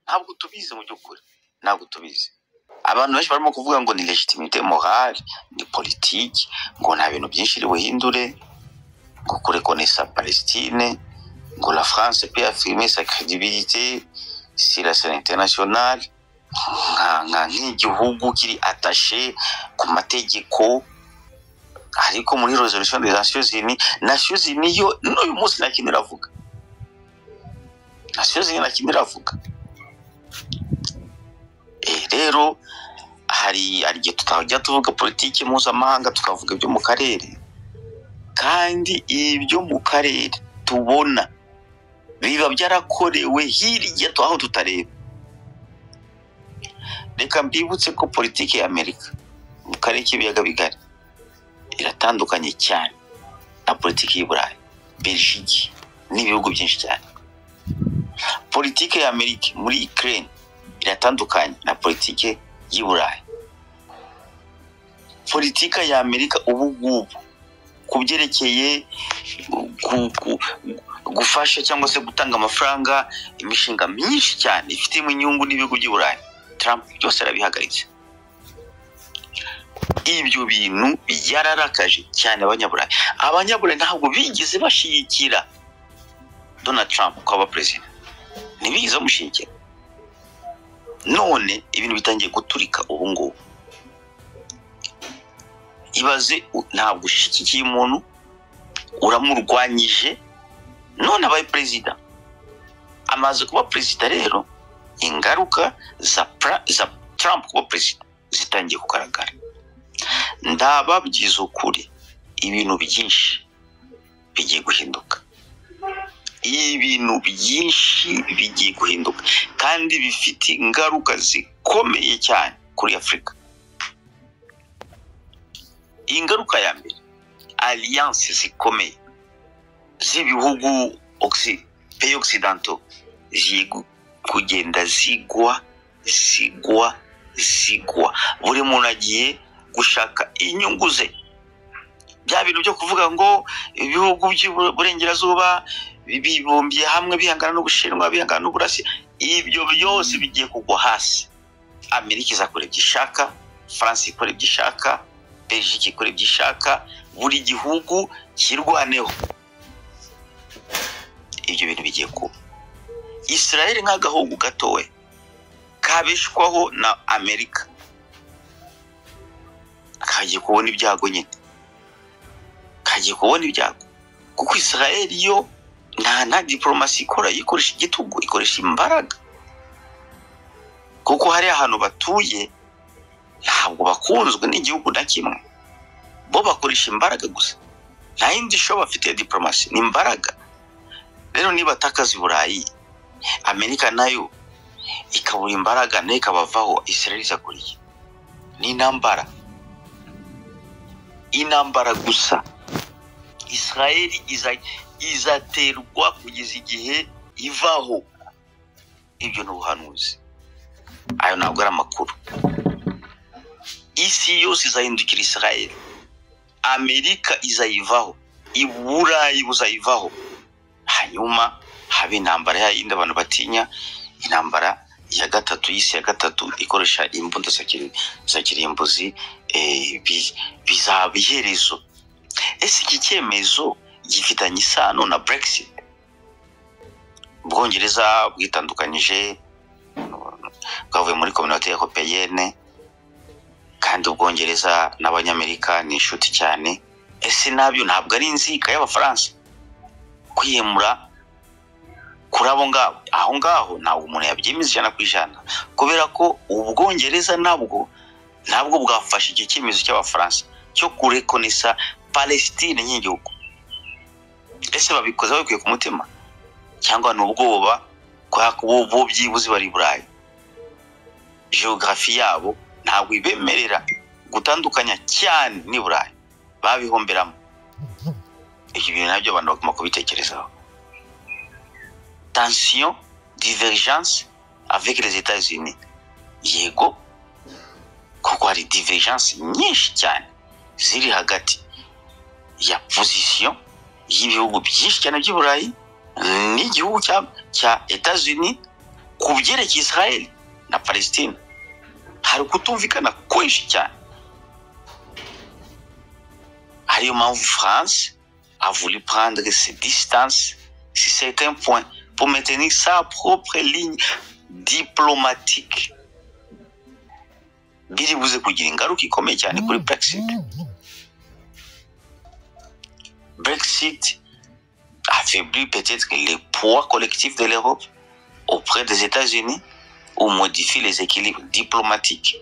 Ntabwo tubizi mu by'ukuri, ntabwo tubizi. Abantu benshi barimo kuvuga ngo ni légitimité morale, ni politiki, ngo nta bintu byinshi iri buhindure, ngo kureconnaissa Palestine, ngo la France peut affirmer sa crédibilité sur la scène internationale nk'igihugu kiri attaché ku mategeko. Ariko muri résolution des Nations Unies, Nations Unies yo n'uyu munsi nta kintu iravuga. Nations Unies nta kintu iravuga. Rero hari igihe tutajya tuvuga politiki mpuzamahanga, tukavuga ibyo mu karere, kandi ibyo mu karere tubona biba byarakorewe hirya aho tutareba. Reka mbibutse ko politiki ya Amerika mu karere k'ibiyaga bigari iratandukanye cyane na politiki y'i Burayi, Belgique n'ibihugu byinshi cyane. Politiki ya Amerika muri Ukraine iratandukanye na politiki y'i Burayi. Politiki ya Amerika ubu ngubu ku byerekeye gufasha cyangwa se gutanga amafaranga imishinga myinshi cyane ifitemo inyungu n'ibihugu by'i Burayi, Trump byose arabihagaritse. Ibyo bintu byararakaje cyane Abanyaburayi. Abanyaburayi ntabwo bigeze bashyigikira Donald Trump ko aba perezida, ntibigeze bamushyigikira. None ibintu bitangiye guturika ubu ngubu. Ibaze, ntabwo ushyigikiye umuntu, uramurwanyije, none abaye perezida. Amaze kuba perezida rero, ingaruka za Trump kuba perezida zitangiye kugaragara. Ndababwiza ukuri, ibintu byinshi bigiye guhinduka, ibintu byinshi bigiye guhinduka kandi bifite ingaruka zikomeye cyane kuri Afurika. Ingaruka ya mbere, alliance zikomeye z'ibihugu pays occidentaux zigiye kugenda zigwa, zigwa, zigwa. Buri muntu agiye gushaka inyungu ze. Bya bintu byo kuvuga ngo ibihugu by'Uburengerazuba bibumbiye hamwe bihangana n'Ubushinwa, bihangana n'Uburasi, ibyo byose bigiye kugwa hasi. Amerika izakora ibyo ishaka, France ikora ibyo ishaka, Belgique ikora ibyo ishaka, buri gihugu kirwaneho. Ibyo bintu bigiye kuba. Israel nk'agahugu gatowe kabeshwaho na Amerika kagiye kubona ibyago nyine, kagiye kubona ibyago, kuko Israel yo nta diplomasi ikora, ikoresha igitugu, ikoresha imbaraga, kuko hari ahantu batuye ntabwo bakunzwe n'igihugu na kimwe. Bo bakoresha imbaraga gusa, nta yindi show bafite ya diplomasi, ni imbaraga. Rero niba atakaza i Burayi, Amerika nayo ikabura imbaraga, nayo ikabavaho, Israel izakora iki? Ni intambara, intambara gusa. Israel izaterwa kugeza igihe ivaho. Ibyo ni ubuhanuzi, ayo ntabwo ari amakuru. Isi yose izahindukira Israel, Amerika izayivaho, Iburayi buzayivaho, hanyuma habe intambara ya yindi abantu batinya, intambara ya gatatu y'isi ya gatatu ikoresha imbunda za kirimbuzi. Bizaba iherezo. Ese iki cyemezo gifitanye isano na Brexit? Ubwongereza bwitandukanyije, bwavuye muri Communauté européenne, kandi Ubwongereza n'Abanyamerika ni inshuti cyane. Ese nabyo ntabwo ari inzika y'Abafaransa kwiyemura kuri abo ngabo aho ngaho? Ntabwo umuntu yabyemeza 100%, kubera ko Ubwongereza nabwo ntabwo bwafashe icyo cyemezo cy'Abafaransa cyo kureconnaissa Palestine nk'igihugu. Ese babikoze babikuye ku mutima, cyangwa ni ubwoba, kubera ko bo byibuze bari i Burayi, géographie yabo ntabwo ibemerera gutandukanya cyane n'i Burayi, babihomberamo? Ibyo bintu nabyo abantu bagomba kubitekerezaho. Tension, divergence avec les États-Unis, yego, kuko hari divergence nyinshi cyane ziri hagati ya position y'ibihugu byinshi cyane by'i Burayi n'igihugu cya États-Unis. Ku byerekeye Israel na Palestine hari kutumvikana kwinshi cyane. Ariyo mpamvu France a voulu prendre ses distances sur certains points pour maintenir sa propre ligne diplomatique. Biri buze kugira ingaruka ikomeye cyane kuri Brexit. Brexit affaiblit peut-être le poids collectif de l'Europe auprès des États-Unis ou modifie les équilibres diplomatiques.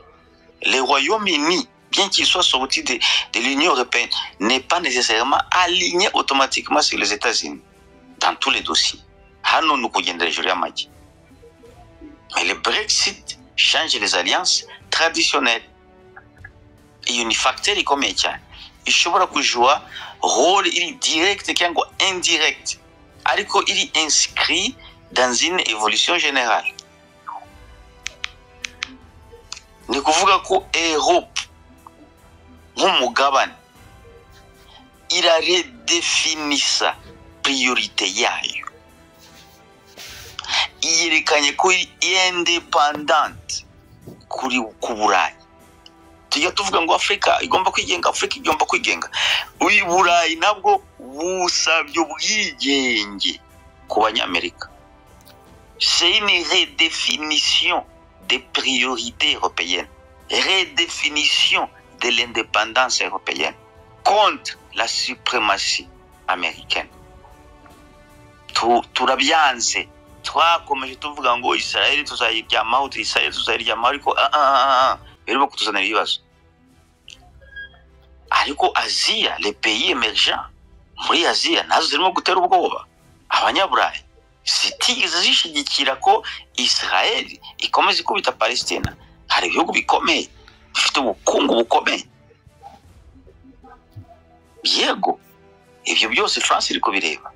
Le Royaume-Uni, bien qu'il soit sorti de l'Union européenne, n'est pas nécessairement aligné automatiquement sur les États-Unis dans tous les dossiers. Hano ni ukugendera hejuru y'amagi. Mais le Brexit change les alliances traditionnelles. Iyo ni facteur ikomeye cyane ishobora kujua rôle iri direct cyangwa indirect, ariko iri inscrit dans une évolution générale. Ni kuvuga ko Europe nk'umugabane iraredefinisa priorité yayo, iyerekanye ko iri indépendante kuri ku Burayi. Tujya tuvuga ngo Afurika igomba kwigenga, Afurika igomba kwigenga. Uyu Burayi nabwo busabye ubwigenge ku Banyamerika. C'est une redéfinition des priorités européennes, redéfinition de l'indépendance européenne contre la suprématie américaine. Turabyanze. Twakomeje tuvuga ngo Israel tuzayiryamaho, Israel tuzayiryamaho, ariko birimo kutuzanira ibibazo. Ariko Aziya, les pays émergents muri Aziya nazo zirimo gutera ubwoba Abanyaburayi, zitigeze zishyigikira ko Israel ikomeza ikubita Palestina. Hari ibihugu bikomeye bifite ubukungu bukomeye. Yego, ibyo byose France iri kubireba.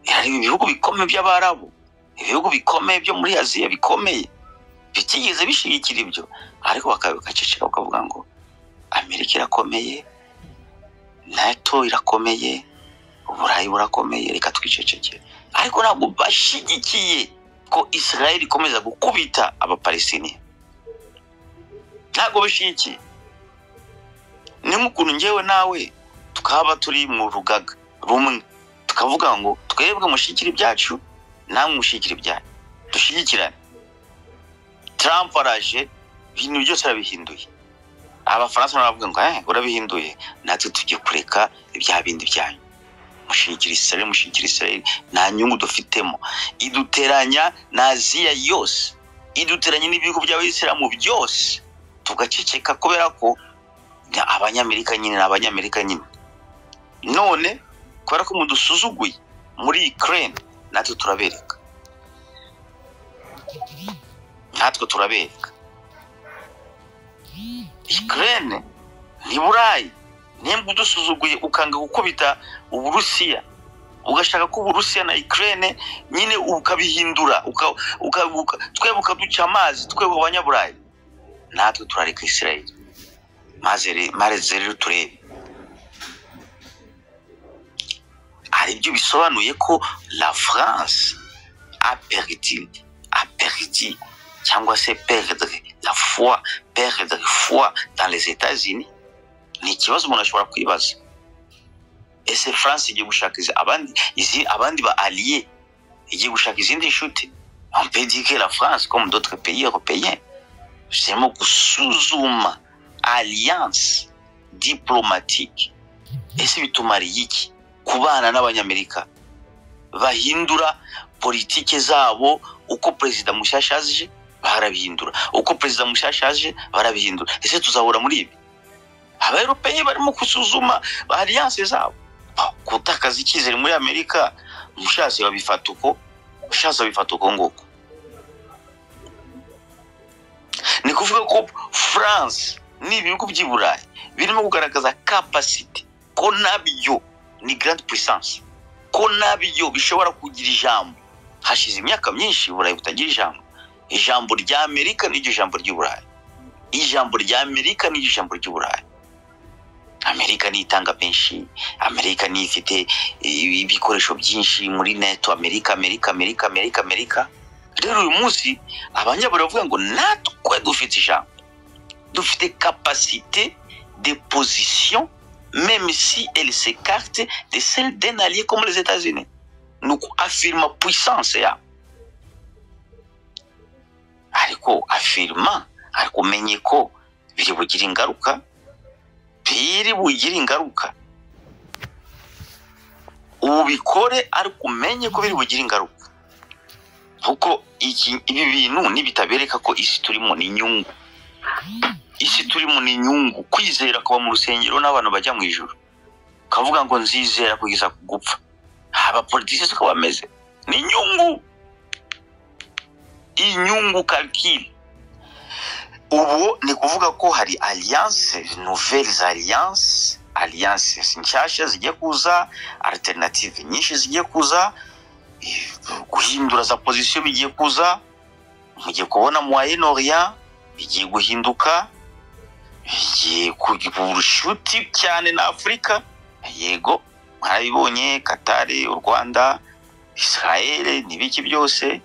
Hari ibihugu bikomeye by'Abarabu, ibihugu bikomeye byo muri Aziya bikomeye bitigeze bishyigikira ibyo, ariko bakaceceka bakavuga ngo Amerika irakomeye, NATO irakomeye, Uburayi burakomeye, reka twicecekere. Ariko ntabwo bashyigikiye ko Israel ikomeza gukubita Abapalestiniya, ntabwo bashyigikiye. Ni nk'ukuntu njyewe nawe tukaba turi mu rugaga rumwe, tukavuga ngo twebwe mushyigikire ibyacu, namwe mushyigikire ibyanyu, dushyigikirane. Trump araje, ibintu byose arabihinduye. Abafaransa baravuga ngo urabihinduye, natwe tujye kureka ibya bindi byanyu, mushyigikira Israel, mushyigikira Israel, nta nyungu dufitemo. Iduteranya na Aziya yose, iduteranya n'ibihugu by'Abayisilamu byose, tugaceceka kubera ko Abanyamerika nyine ni Abanyamerika nyine. None kubera ko mudusuzuguye muri Ukraine, natwe turabereka, natwe turabereka. Ukraine ni Burayi, nimba udusuzuguye ukanga gukubita Uburusiya, ugashaka ko Uburusiya na Ukraine nyine ukabihindura, twebwe ukaduca amazi, twebwe Abanyaburayi, natwe turareka Israel. Maze rero turebe. Hari ibyo bisobanuye ko la France a perdu cyangwa se perdre la foi, perdre foi dans les États-Unis. Ni ikibazo umuntu ashobora kwibaza. Ese France igiye gushaka abandi ba alliés, igiye gushaka izindi nshuti? On peut dire que la France, comme d'autres pays européens, zirimo gusuzuma alliance diplomatique. Ese bitumariye iki kubana n'Abanyamerika bahindura politike zabo uko perezida mushyashya aje? Barabihindura uko perezida mushyashya aje, barabihindura. Ese tuzahura muri ibi? Abaeuropeye barimo gusuzuma alliance zabo. Gutakaza icyizere muri Amerika, mushatse babifata uko, mushatse babifata uko nguko. Ni kuvuga ko France n'ibihugu by'i Burayi birimo kugaragaza capacity ko nabyo ni grande puissance, ko nabyo bishobora kugira ijambo. Hashize imyaka myinshi Burayi butagira ijambo. Ijambo rya Amerika n'iryo jambo ry'i Burayi, ijambo rya Amerika n'iryo jambo ry'i Burayi. Amerika ni itanga menshi, Amerika ni ifite ibikoresho byinshi muri NATO, Amerika, Amerika, Amerika, Amerika, Amerika. Rero uyu munsi abanyaburayi bavuga ngo natwe dufite ijambo, dufite capacité de position, même si elle s'écarte de celle d'un allié comme les États-Unis. Ni uku affirma puissance yabo, ariko affirma, ariko umenye ko biri bugire ingaruka, biri bugire ingaruka. Ubikore ariko umenye ko biri bugire ingaruka, kuko ibi bintu nibitabereka ko isi turimo ni inyungu, isi turimo ni inyungu. Kwizera kuba mu rusengero n'abantu bajya mu ijuru kavuga ngo nzizera kugeza ku gupfa, abapolitisi siko bameze, ni inyungu, inyungu calcul. Ubu ni kuvuga ko hari alliance, nouvelles alliances, alliance nshyashya zigiye kuza, alternative nyinshi zigiye kuza, guhindura za position bigiye kuza. Mugiye kubona Moyen Orient bigiye guhinduka, bigiye kugira ubucuti cyane na Afurika. Yego, mwarabibonye, Qatar, u Rwanda, Israel n'ibiki byose,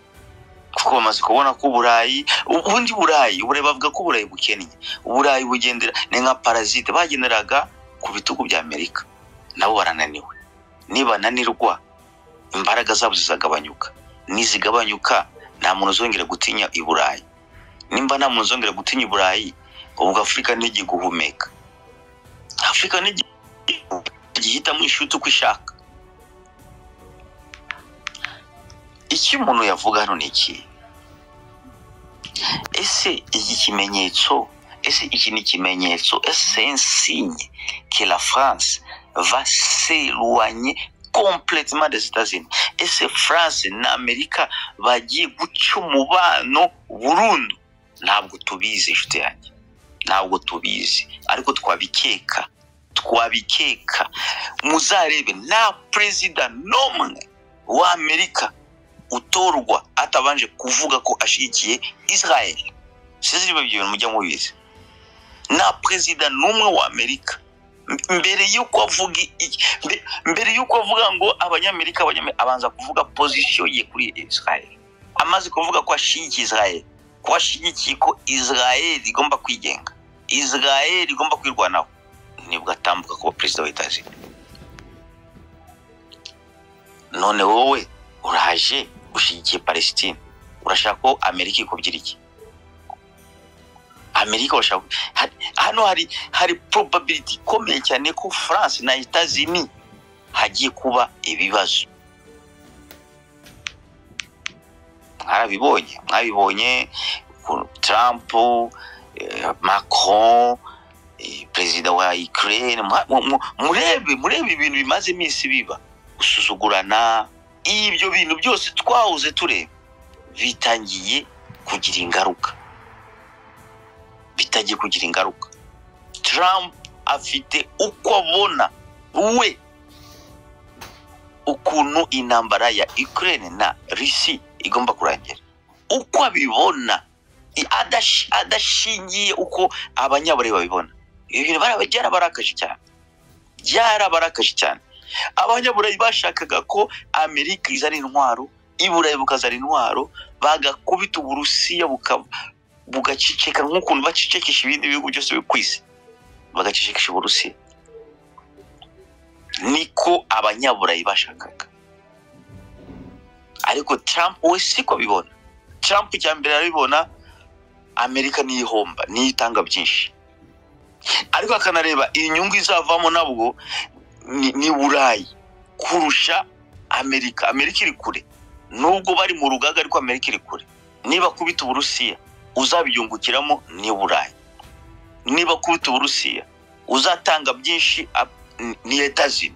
kuko bamaze kubona ko Uburayi, ubundi Burayi bavuga ko Uburayi bukennye, Uburayi bugendera ni nka parasite, bagenderaga ku bitugu bya Amerika, nabo barananiwe. Nibananirwa imbaraga zabo zizagabanyuka, nizigabanyuka nta muntu uzongera gutinya i Burayi. Nimba nta muntu uzongera gutinya i Burayi, ubwo Afurika ntigiye guhumeka, Afurika ntigiye gihitamo inshuti uko ishaka. Icyo umuntu yavuga hano ni iki? Ese iki kimenyetso, ese iki ni ikimenyetso, ese c'est un signe que la France va s'éloigner complètement des États-Unis? Ese France na Amerika bagiye guca umubano burundu? Ntabwo tubizi inshuti yanjye, ntabwo tubizi, ariko twabikeka, twabikeka. Muzarebe nta perezida n'umwe wa Amerika utorwa atabanje kuvuga ko ashyigikiye Israel. Sinzi niba ibyo bintu mujya mubizi. Nta perezida n'umwe wa Amerika mbere y'uko avuga mbere y'uko avuga ngo abanyamerika, abanza kuvuga position ye kuri Israel. Amaze kuvuga ko ashyigikiye Israel, ko ashyigikiye ko Israel igomba kwigenga, Israel igomba kwirwanaho, nibwo atambuka kuba perezida wa États-Unis. None wowe uraje ushyigikiye Palestine, urashaka ko Amerika ikubwira iki? Amerika urashaka hano hari probability ikomeye cyane ko France na États-Unis hagiye kuba ibibazo. Mwarabibonye, mwabibonye Trump, Macron, perezida wa Ukraine, murebe ibintu bimaze iminsi biba, gusuzugurana, ibyo bintu byose twahoze tureba bitangiye kugira ingaruka, bitangiye kugira ingaruka. Trump afite uko abona we ukuntu intambara ya Ukraine na Russia igomba kurangira, uko abibona adashingiye uko abanyaburayi babibona. Ibi bintu byarabarakaje cyane, byarabarakaje cyane. Abanyaburayi bashakaga ko Amerika izana intwaro, Iburayi bukazana intwaro, bagakubita Uburusiya bugaceceka nk'ukuntu bacecekesha ibindi bihugu byose ku isi, bagacecekesha Uburusiya. Niko abanyaburayi bashakaga, ariko Trump we siko abibona. Trump icya mbere arabibona, Amerika niyo ihomba, niyo itanga byinshi, ariko akanareba inyungu izavamo nabwo ni Burayi kurusha Amerika. Amerika iri kure, nubwo bari mu rugaga, ariko Amerika iri kure. Niba kubita Uburusiya uzabyungukiramo ni Burayi, niba kubita Uburusiya uzatanga byinshi ni États-Unis.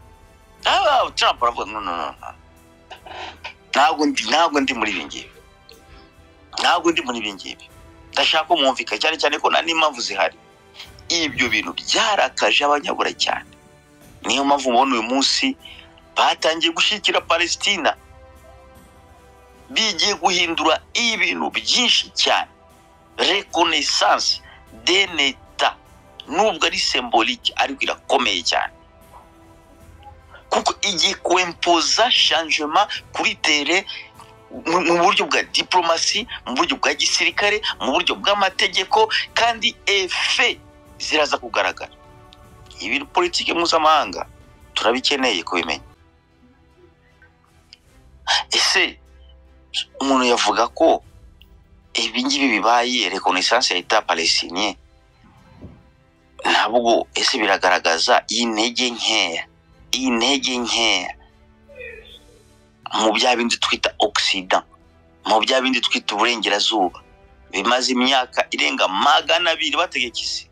Trump aravuga no no no, ntabwo ndi muri ibi ngibi, ntabwo ndi muri ibi ngibi. Ndashaka ko mwumvika cyane cyane ko nta n'impamvu zihari. Ibyo bintu byarakaje abanyaburayi cyane, niyo mpamvu mubona uyu munsi batangiye gushyigikira Palestina, bigiye guhindura ibintu byinshi cyane. Reconnaissance d'un État nubwo ari symbolique ariko irakomeye cyane, kuko igiye kwempoza changement kuri terrain Mu buryo bwa diplomasi, mu buryo bwa gisirikare, mu buryo bw'amategeko, kandi effets ziraza kugaragara. Ibi politiki mpuzamahanga turabikeneye kubimenya. Ese umuntu yavuga ko ibi ngibi bibaye, reconnaissance ya État palestinien, ntabwo ese biragaragaza intege nkeya mu bya bindi twita Occident, mu bya bindi twita Uburengerazuba bimaze imyaka irenga 200 bategeka isi?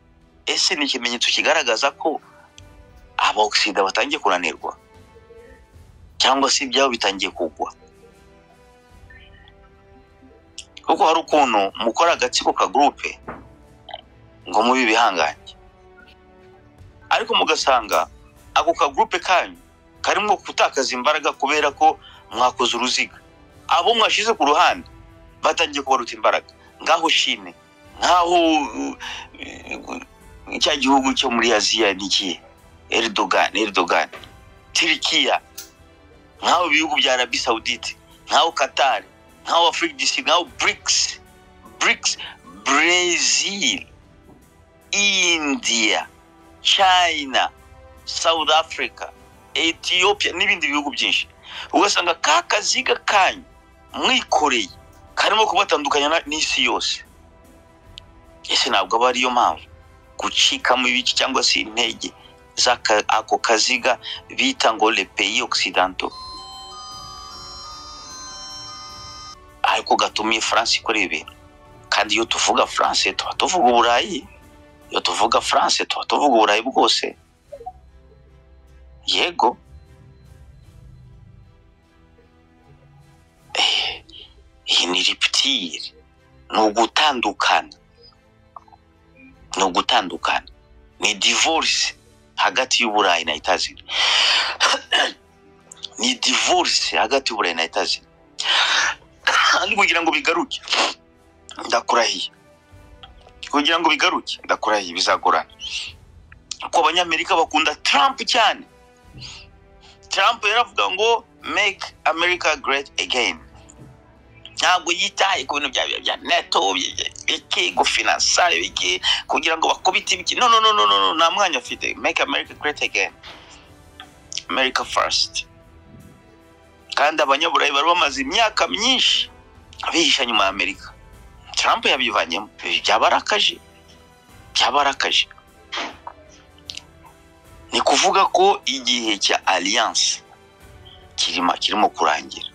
Ese ni ikimenyetso kigaragaza ko aba Occident batangiye kunanirwa, cyangwa se ibyabo bitangiye kugwa? Kuko hari ukuntu mukora agatsiko ka groupe ngo mube ibihangange, ariko mugasanga ako ka groupe kanyu karimo gutakaza imbaraga kubera ko mwakoze uruziga. Abo mwashyize ku ruhande batangiye kubaruta imbaraga. Ngaho Chine, nkaho cya gihugu cyo muri Aziya ni ikihe? Erdogan, Erdogan, Turikiya, nkaho ibihugu bya Arabie Saoudite, nkaho Qatar, nkaho Afrique du Sud, nkaho BRICS, BRICS, Brazil, India, China, South Africa, Ethiopia n'ibindi bihugu byinshi. Ugasanga ka kaziga kanyu mwikoreye karimo kubatandukanya n'isi yose. Ese ntabwo aba ariyo mpamvu gucikamo ibice cyangwa se intege z'aka ako kaziga bita ngo les pays occidentaux, ariko gatumye France ikora ibintu? Kandi iyo tuvuga France tuba tuvuga Uburayi, iyo tuvuga France tuba tuvuga Uburayi bwose. Yego. Iyi ni rupture, ni ugutandukana, ni ugutandukana, ni divorce hagati y'Uburayi na États-Unis, ni divorce hagati y'Uburayi na États-Unis. Kandi kugira ngo bigaruke, ndakurahiye, kugira ngo bigaruke, ndakurahiye, bizagorana, kuko Abanyamerika bakunda Trump cyane. Trump yaravuga ngo "Make America Great Again". Ntabwo yitaye ku bintu bya NATO, biki, gufinansa biki, kugira ngo bakubite ibiki. No, no, no, no, no, no, nta mwanya afite. "Make America Great Again", "America First". Kandi Abanyaburayi bari bamaze imyaka myinshi bihisha nyuma ya Amerika. Trump yabivanyemo. Ibi byabarakaje, byabarakaje. Ni kuvuga ko igihe cya alliance kirimo kurangira,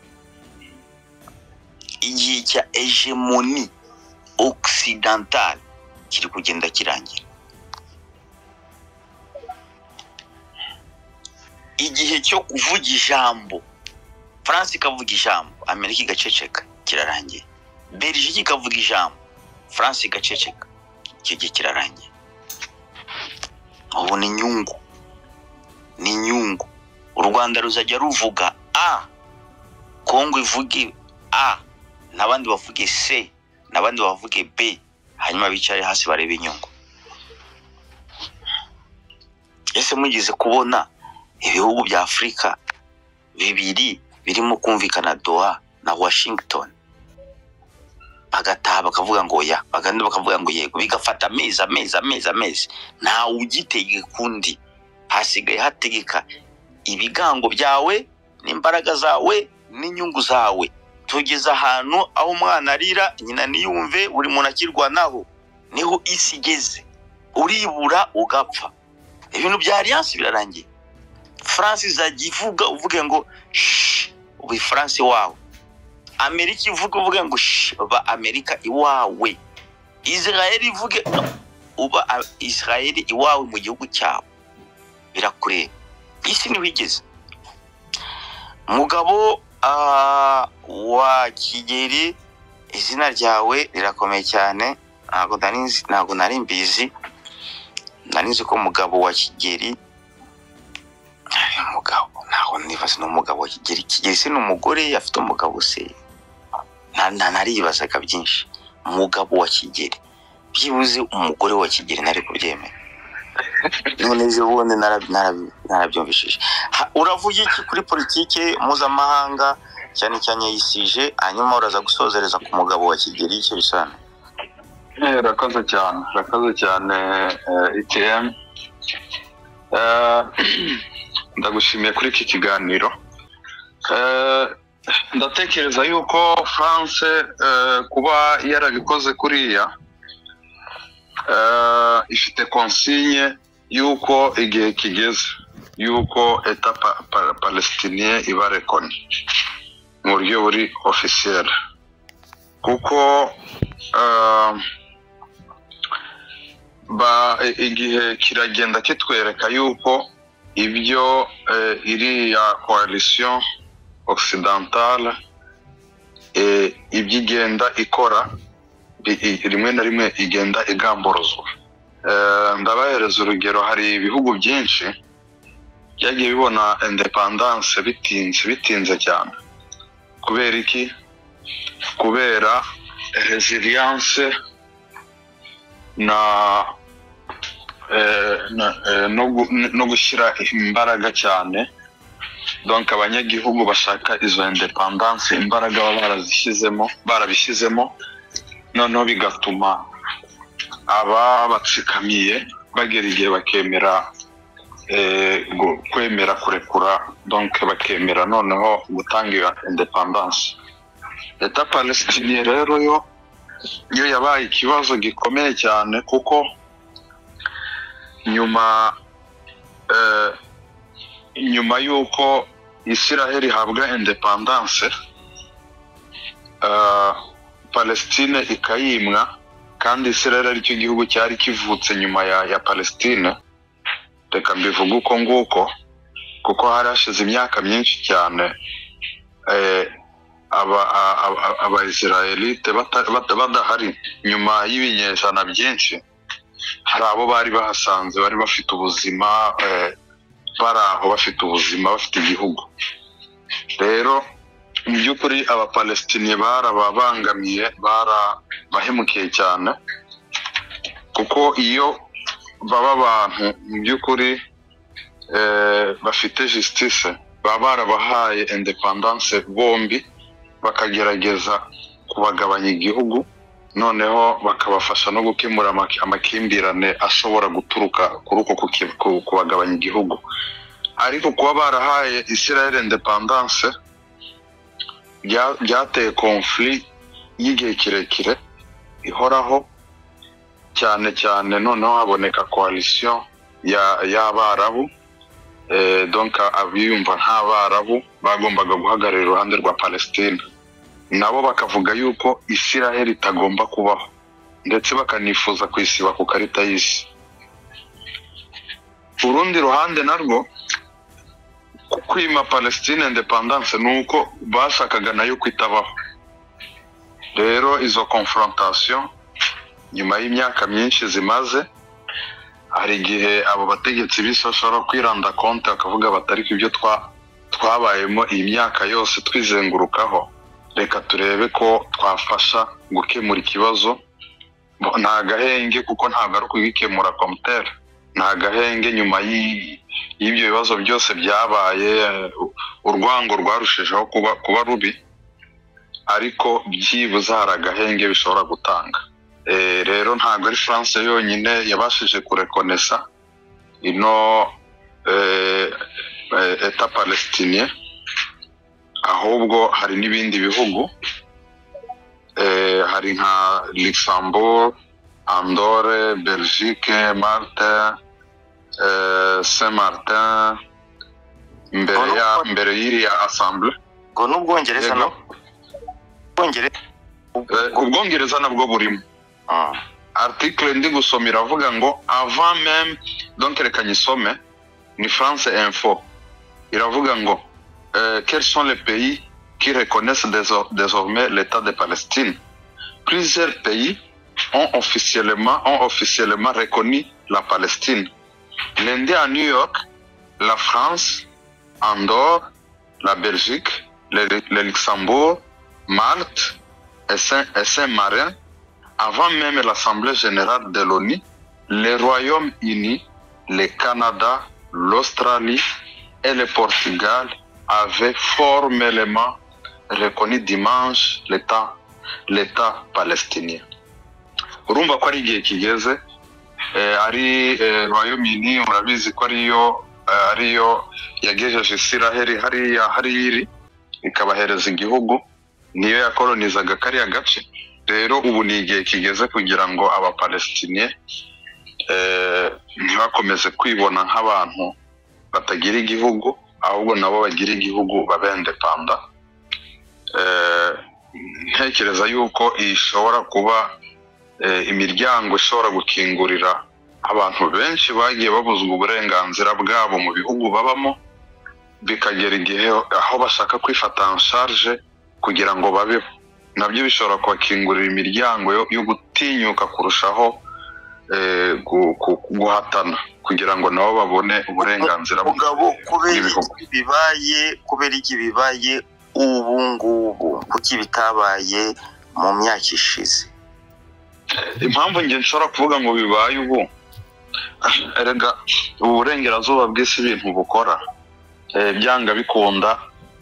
igihe cya hégémonie occidentale kiri kugenda kirangira, igihe cyo kuvuga ijambo, France ikavuga ijambo, Amerika igaceceka, kirarangiye. Belgique ikavuga ijambo, France igaceceka, icyo gihe kirarangiye. Ubu ni inyungu, ni inyungu. U Rwanda ruzajya ruvuga A, Kongo ivuge A, n'abandi bavuge C, n'abandi bavuge B, hanyuma bicare hasi barebe inyungu. Ese mugeze kubona ibihugu bya Afurika bibiri birimo kumvikana Doha na Washington, bagataha bakavuga ngo oya, bagenda bakavuga ngo yego, bigafata amezi, amezi, amezi, amezi, ntawe ugitegeka undi? Hasigaye hategeka ibigango byawe n'imbaraga zawe n'inyungu zawe. Tugeze ahantu aho umwana arira nyina ntiyumve, buri muntu akirwanaho. Niho isi igeze, uribura ugapfa. Ibintu bya alliance birarangiye. France izajya ivuga, uvuge ngo "Shh, ubu France iwawe". Amerika ivuge, uvuge ngo "Shh, ba Amerika iwawe". Israel ivuge, uba Israel iwawe mu gihugu cyawe, birakureba. Isi niho igeze. Mugabo wa Kigeri, izina ryawe rirakomeye cyane, ntabwo nari nzi, ntabwo nari mbizi. Nari nzi ko Mugabo wa Kigeri ari umugabo, ntabwo nibaza ni umugabo wa Kigeri. Kigeri se ni umugore afite umugabo se? Naribazaga byinshi. Umugabo wa Kigeri, byibuze umugore wa Kigeri nari kubyemera. None ejo bundi narabyumvishije. Uravuga iki kuri politike mpuzamahanga Cyane cyane yisije, hanyuma uraza gusozereza ku mugabo wa Kigeli, icyo bisobanura. Urakoze cyane, urakoze cyane, ETM. Ndagushimiye kuri iki kiganiro. Ndatekereza yuko France kuba yarabikoze kuriya, ifite consigne yuko igihe kigeze yuko État palestinien iba reconnu mu buryo buri officiel, kuko ba igihe kiragenda kitwereka yuko ibyo iriya coalition occidentale, ibyo igenda ikora, rimwe na rimwe igenda igamburuzwa. Ndabahereza urugero: hari ibihugu byinshi byagiye bibona indépendance bitinze, bitinze cyane. Kubera iki? Kubera résilience na no gushyira imbaraga cyane. Donc abanyagihugu bashaka izo indépendance, imbaraga baba barazishyizemo, barabishyizemo, noneho bigatuma ababatsikamiye bagera igihe bakemera kwemera kurekura, donc bakemera noneho gutanga iyo indépendance. État palestinien rero yo yabaye ikibazo gikomeye cyane, kuko nyuma y'uko Israel ihabwa indépendance, Palestine ikayimwa, kandi Israel aricyo gihugu cyari kivutse nyuma ya Palestine, reka mbivuge uko nguko, kuko hari hashize imyaka myinshi cyane aba Israélite badahari. Nyuma y'ibinyejana byinshi, hari abo bari bahasanze bari bafite ubuzima, bari aho bafite ubuzima, bafite igihugu. Rero mu by'ukuri Abapalestiniye barababangamiye, barabahemukiye cyane, kuko iyo baba abantu mu by'ukuri bafite justice, baba barabahaye indépendance bombi, bakagerageza kubagabanya igihugu, noneho bakabafasha no gukemura amakimbirane ashobora guturuka kuri uko kubagabanya igihugu. Ariko kuba barahaye Israel indépendance byateye conflit y'igihe kirekire ihoraho cyane cyane. Noneho haboneka coalition y'Abarabu, donc abiyumva nk'Abarabu bagombaga guhagararira uruhande rwa Palestine, nabo bakavuga yuko Israel itagomba kubaho, ndetse bakanifuza kuyisiba ku karita y'isi. Urundi ruhande narwo, kwima Palestine indépendance ni uko bashakaga nayo kwitabaho. Rero izo confrontation nyuma y'imyaka myinshi zimaze, hari igihe abo bategetsi b'isi bashobora kwiranda compte, bakavuga bati: "Ariko ibyo twabayemo iyi myaka yose twizengurukaho, reka turebe ko twafasha gukemura ikibazo." Ni agahenge, kuko ntabwo ari ukugikemura comme tel, ni agahenge. Nyuma y'ibyo bibazo byose byabaye, urwango rwarushijeho kuba rubi, ariko byibuze hari agahenge bishobora gutanga. Rero ntabwo ari France yonyine yabashije kurekonesa ino État palestinien, ahubwo hari n'ibindi bihugu, hari nka Luxembourg, Andorre, Belgique, Malte, Saint Martin, mbere y'iriya assemblée. Ngo n'Ubwongereza? Yego. No Ubwongereza. Ubwongereza nabwo burimo. Article ndi gusoma iravuga ngo avant même, donc reka nyisome, ni France Info, iravuga ngo quels sont les pays qui reconnaissent désormais l'État de Palestine? Plusieurs pays ont officiellement reconnu la Palestine. Lundi à New York, la France, Andorre, la Belgique, le Luxembourg, Malte et Saint-Marin, avant même l'Assemblée générale de l'ONU, le Royaume-Uni, le Canada, l'Australie et le Portugal avaient formellement reconnu dimanche l'État palestinien. Urumva ko ari igihe kigeze, ari Royaume-Uni, murabizi ko ariyo yagejeje Isiraheli hariya hariri, ikabahereza igihugu, niyo yakolonizaga kariya gace. Rero ubu ni igihe kigeze kugira ngo Abapalestinien ntibakomeze kwibona nk'abantu batagira igihugu, ahubwo nabo bagira igihugu, babe indépendants. Ntekereza yuko ishobora kuba imiryango ishobora gukingurira abantu benshi bagiye babuzwa uburenganzira bwabo mu bihugu babamo, bikagera igihe aho bashaka kwifata en charge kugira ngo babeho. Nabyo bishobora kubakingurira imiryango yo gutinyuka kurushaho guhatana kugira ngo nabo babone uburenganzira Mugabo, kubera bw'ibihugu. iki bibaye? Kubera iki bibaye ubu ngubu? Kuki bitabaye mu myaka ishize? Impamvu njye nshobora kuvuga ngo bibaye ubu, erega ubu burengerazuba bw'isi ibintu bukora, byanga bikunda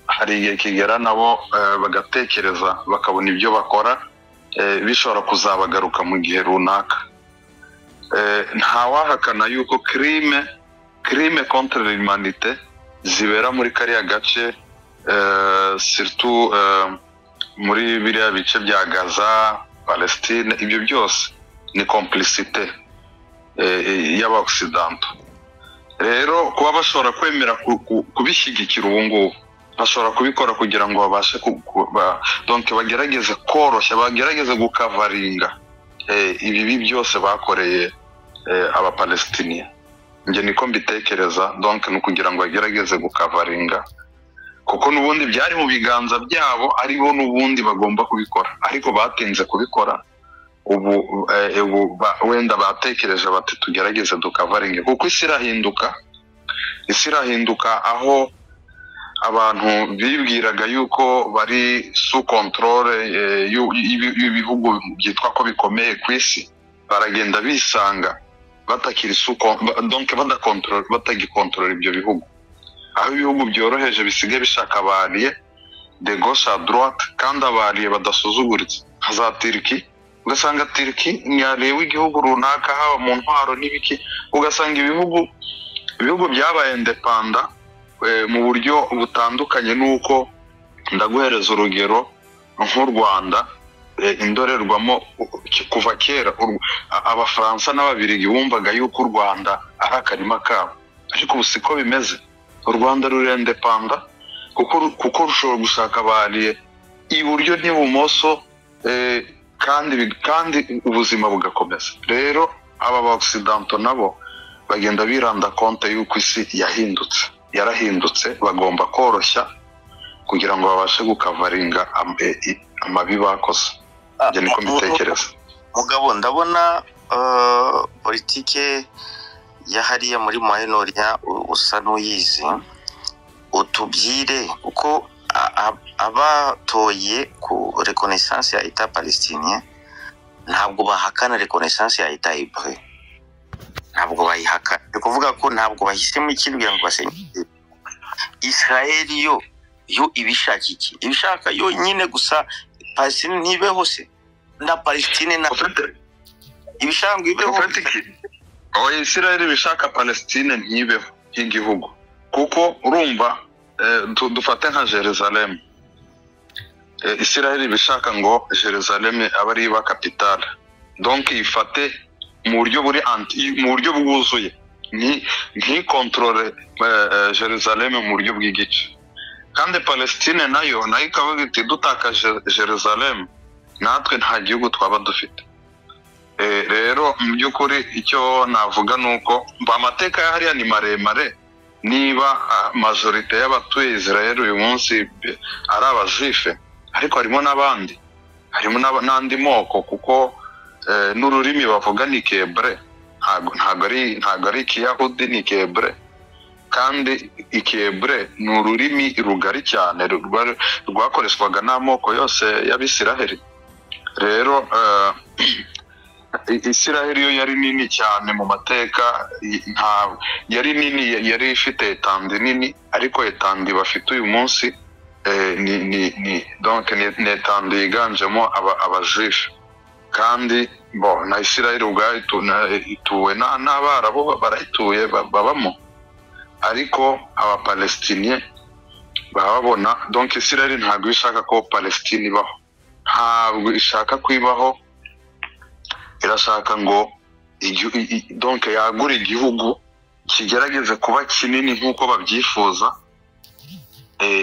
hari igihe kigera nabo bagatekereza, bakabona ibyo bakora bishobora kuzabagaruka mu gihe runaka. Ntawahakana yuko crime contre l'humanité zibera muri kariya gace, surtout muri biriya bice bya Gaza, Palestine, ibyo byose ni complicité y'Abaoccidentaux. Rero kuba bashobora kwemera kubishyigikira ubu ngubu, bashobora kubikora kugira ngo babashe donc bagerageze koroshya, bagerageze gukavaringa ibibi byose bakoreye Abapalestiniya. Njye niko mbitekereza. Donc ni ukugira ngo bagerageze gukavaringa, kuko n'ubundi byari mu biganza byabo, aribo n'ubundi bagomba kubikora, ariko batinze kubikora. Ubu wenda batekereje bati: "Tugerageze dukavaringe," kuko isi irahinduka. Isi irahinduka, aho abantu bibwiraga yuko bari sous contrôle y'ibihugu byitwa ko bikomeye ku isi, baragenda bisanga batakiri sous donc badakontorora, batagikontorora ibyo bihugu, aho ibihugu byoroheje bisigaye bishaka aba alliés de gauche à droite, kandi aba alliés badasuzuguritse, nka za Turquie. Ugasanga Turquie ni allié w'igihugu runaka, haba mu ntwaro n'ibiki. Ugasanga ibihugu byabaye indépendants mu buryo butandukanye n'uko, ndaguhereza urugero nk'u Rwanda, indorerwamo kuva kera, Abafaransa n'Ababirigi bumvaga yuko u Rwanda ari akarima kabo, ariko ubu siko bimeze. U Rwanda ruri indépendant kuko rushobora gushaka aba alliés iburyo n'ibumoso, kandi ubuzima bugakomeza. Rero aba ba occidentaux nabo bagenda biranda compte y'uko isi yahindutse, yarahindutse, bagomba koroshya kugira ngo babashe gukavaringa amabi bakoze. Njye niko mbitekereza. Mugabo, ndabona politike ya hariya muri Moyen-Orient usa n'uyizi. Utubwire kuko abatoye ku reconnaissance ya État palestinien ntabwo bahakana reconnaissance ya État hébreu, ntabwo bayihakana. Ni ukuvuga ko ntabwo bahisemo ikindi kugira ngo basenye Israel. Yo ibishaka iki? Ibishaka yonyine gusa Palestine ntibeho se, na Palestine na ibishaka ngo ibeho? Ufite iki? Oya, Israel bishaka Palestine ntibeho nk'igihugu, kuko urumva, dufate nka Jerusalem. Israel bishaka ngo Jerusalem abe ari iba capitale, donc ifate mu buryo buri anti, mu buryo bwuzuye, ntikontorore Jerusalem mu buryo bw'igice. Kandi Palestine nayo ikavuga iti: "Dutakaje Jerusalem, natwe nta gihugu twaba dufite." Rero mu by'ukuri icyo navuga ni uko amateka ya hariya ni maremare. Niba majorité y'abatuye Israel uyu munsi ari aba juifs, ariko harimo n'abandi, harimo n'andi moko, kuko n'ururimi bavuga ni ikihebre, ntabwo ari ikiyahudi, ni ikihebre. Kandi ikihebre ni ururimi rugari cyane rwakoreshwaga n'amoko yose y'Abisiraheli. Rero Isiraheli yo yari nini cyane mu mateka, nta yari nini, yari ifite étendue nini, ariko étendue bafite uyu munsi Ni donc ni étendue yiganjemo abajuifs, kandi bo na Israel ubwayo ituwe n'Abarabu, barayituye, babamo, ariko Abapalestinien baba babona, donc Israel ntabwo ishaka ko Palestine ibaho, ntabwo ishaka ko ibaho. Irashaka ngo donc yagura igihugu, kigerageze kuba kinini nk'uko babyifuza,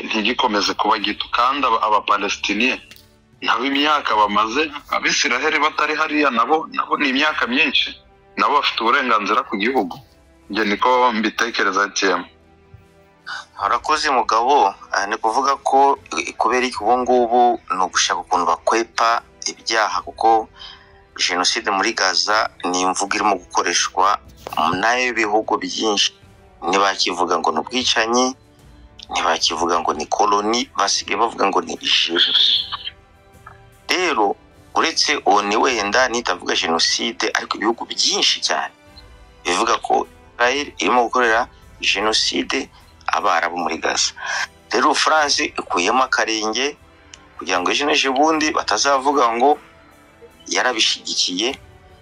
ntigikomeze kuba gito. Kandi Abapalestinien nabo imyaka bamaze Abisiraheli batari hariya, nabo ni imyaka myinshi, nabo bafite uburenganzira ku gihugu. Njye niko mbitekereza, ATM. Harakoze mugabo. Ni kuvuga ko kubera iki ubu ngubu ni ugushaka ukuntu bakwepa ibyaha, kuko jenoside muri Gaza ni imvugo irimo gukoreshwa n'ibihugu byinshi. Ntibakivuga ngo ni ubwicanyi, ntibakivuga ngo ni koloni, basigaye bavuga ngo ni jenoside. Rero uretse oni wenda nitavuga jenoside, ariko ibihugu byinshi cyane bivuga ko Israel irimo gukorera jenoside Abarabu muri Gaza. Rero France ikuyemo akarenge kugira ngo ejo n'ejo bundi batazavuga ngo yarabishyigikiye.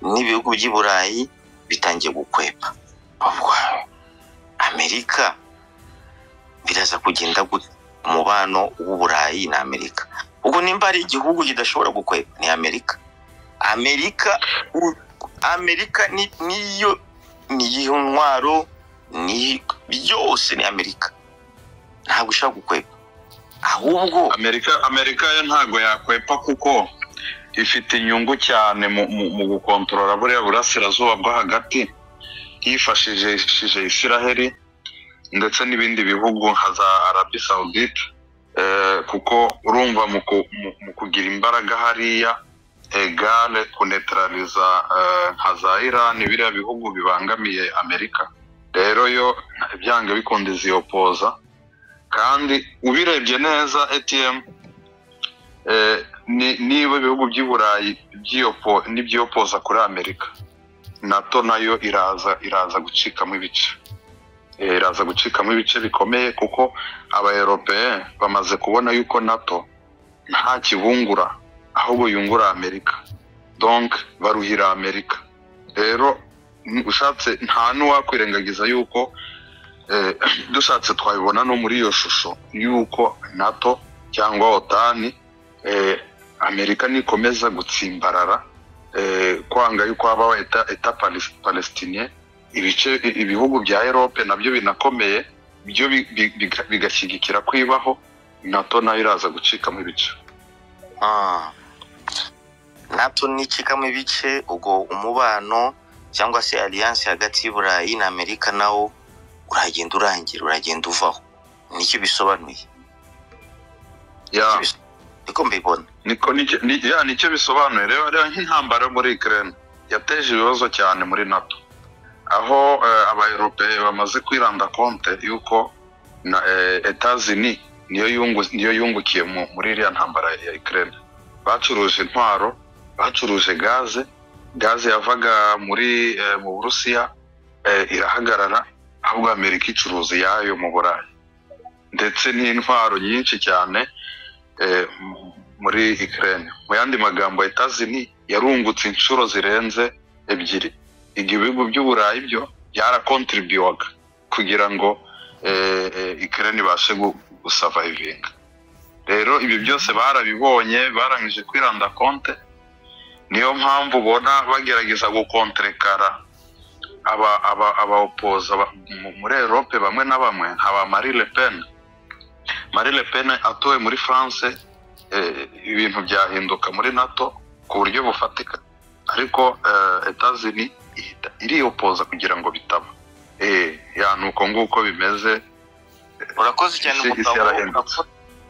N'ibihugu by'i Burayi bitangiye gukwepa. Ubwo Amerika biraza kugenda gute, umubano w'Uburayi na Amerika? Ubwo nimba ari igihugu kidashobora gukwepa ni Amerika. Amerika niyo niyo ntwaro, ni byose, ni Amerika, ntabwo ishobora gukwepa ahubwo. Amerika yo ntabwo yakwepa kuko ifite inyungu cyane mu gukontorora buriya burasirazuba bwo hagati, yifashishije Isiraheli ndetse n'ibindi bihugu nka za Arabie Saoudite, kuko urumva mu kugira imbaraga hariya égale kunetraliza nka za Iran, biriya bihugu bibangamiye Amerika. Rero yo byanga bikunda iziyopoza. Kandi ubirebye neza, ATM, niba ibihugu by'i Burayi nibyiyopoza kuri Amerika, NATO nayo iraza gucikamo ibice. Iraza gucikamo ibice bikomeye, kuko Abaeuropéens bamaze kubona yuko NATO nta kibungura, ahubwo yungura Amerika, donc baruhira Amerika. Rero ushatse nta n'uwakwirengagiza yuko dushatse twabibona no muri iyo shusho yuko NATO cyangwa OTAN, Amerika nikomeza gutsimbarara kwanga yuko habaho État palestinien, ibice ibihugu bya Europe nabyo binakomeye byo bigashyigikira kwibaho, NATO nayo iraza gucikamo ibice. NATO nicikamo ibice, ubwo umubano cyangwa se alliance hagati y'Uburayi na Amerika nawo uragenda urangira, uragenda uvaho. Nicyo bisobanuye. Ya. Niko mbibona. Niko ya, nicyo bisobanuye. Rero nk'intambara yo muri Ukraine yateje ibibazo cyane muri NATO, aho Abaeuropéens bamaze kwiranda compte yuko na Etats-Unis niyo yungukiye muri iriya ntambara ya Ukraine. Bacuruje intwaro, bacuruje gaze, gaze yavaga muri mu Burusiya irahagarara, ahubwo Amerika icuruza iyayo mu Burayi, ndetse n'intwaro nyinshi cyane muri Ukraine. Mu yandi magambo, Etats-Unis yarungutse inshuro zirenze ebyiri. Igihe ibihugu by'Uburayi byo byarakontribuwaga kugira ngo Ukraine ibashe gusurvivinga. Rero ibi byose barabibonye, barangije kwiranda compte. Niyo mpamvu ubona bagerageza gukontrekara aba opposants muri Europe bamwe na bamwe nka ba Marie Le Pen. Marie Le Pen atowe muri France, ibintu byahinduka muri NATO ku buryo bufatika, ariko Etats-Unis ihita iriyopoza kugira ngo bitaba. Ya, nuko nguko bimeze. Urakoze cyane. Isi Mugabo. yarahindutse.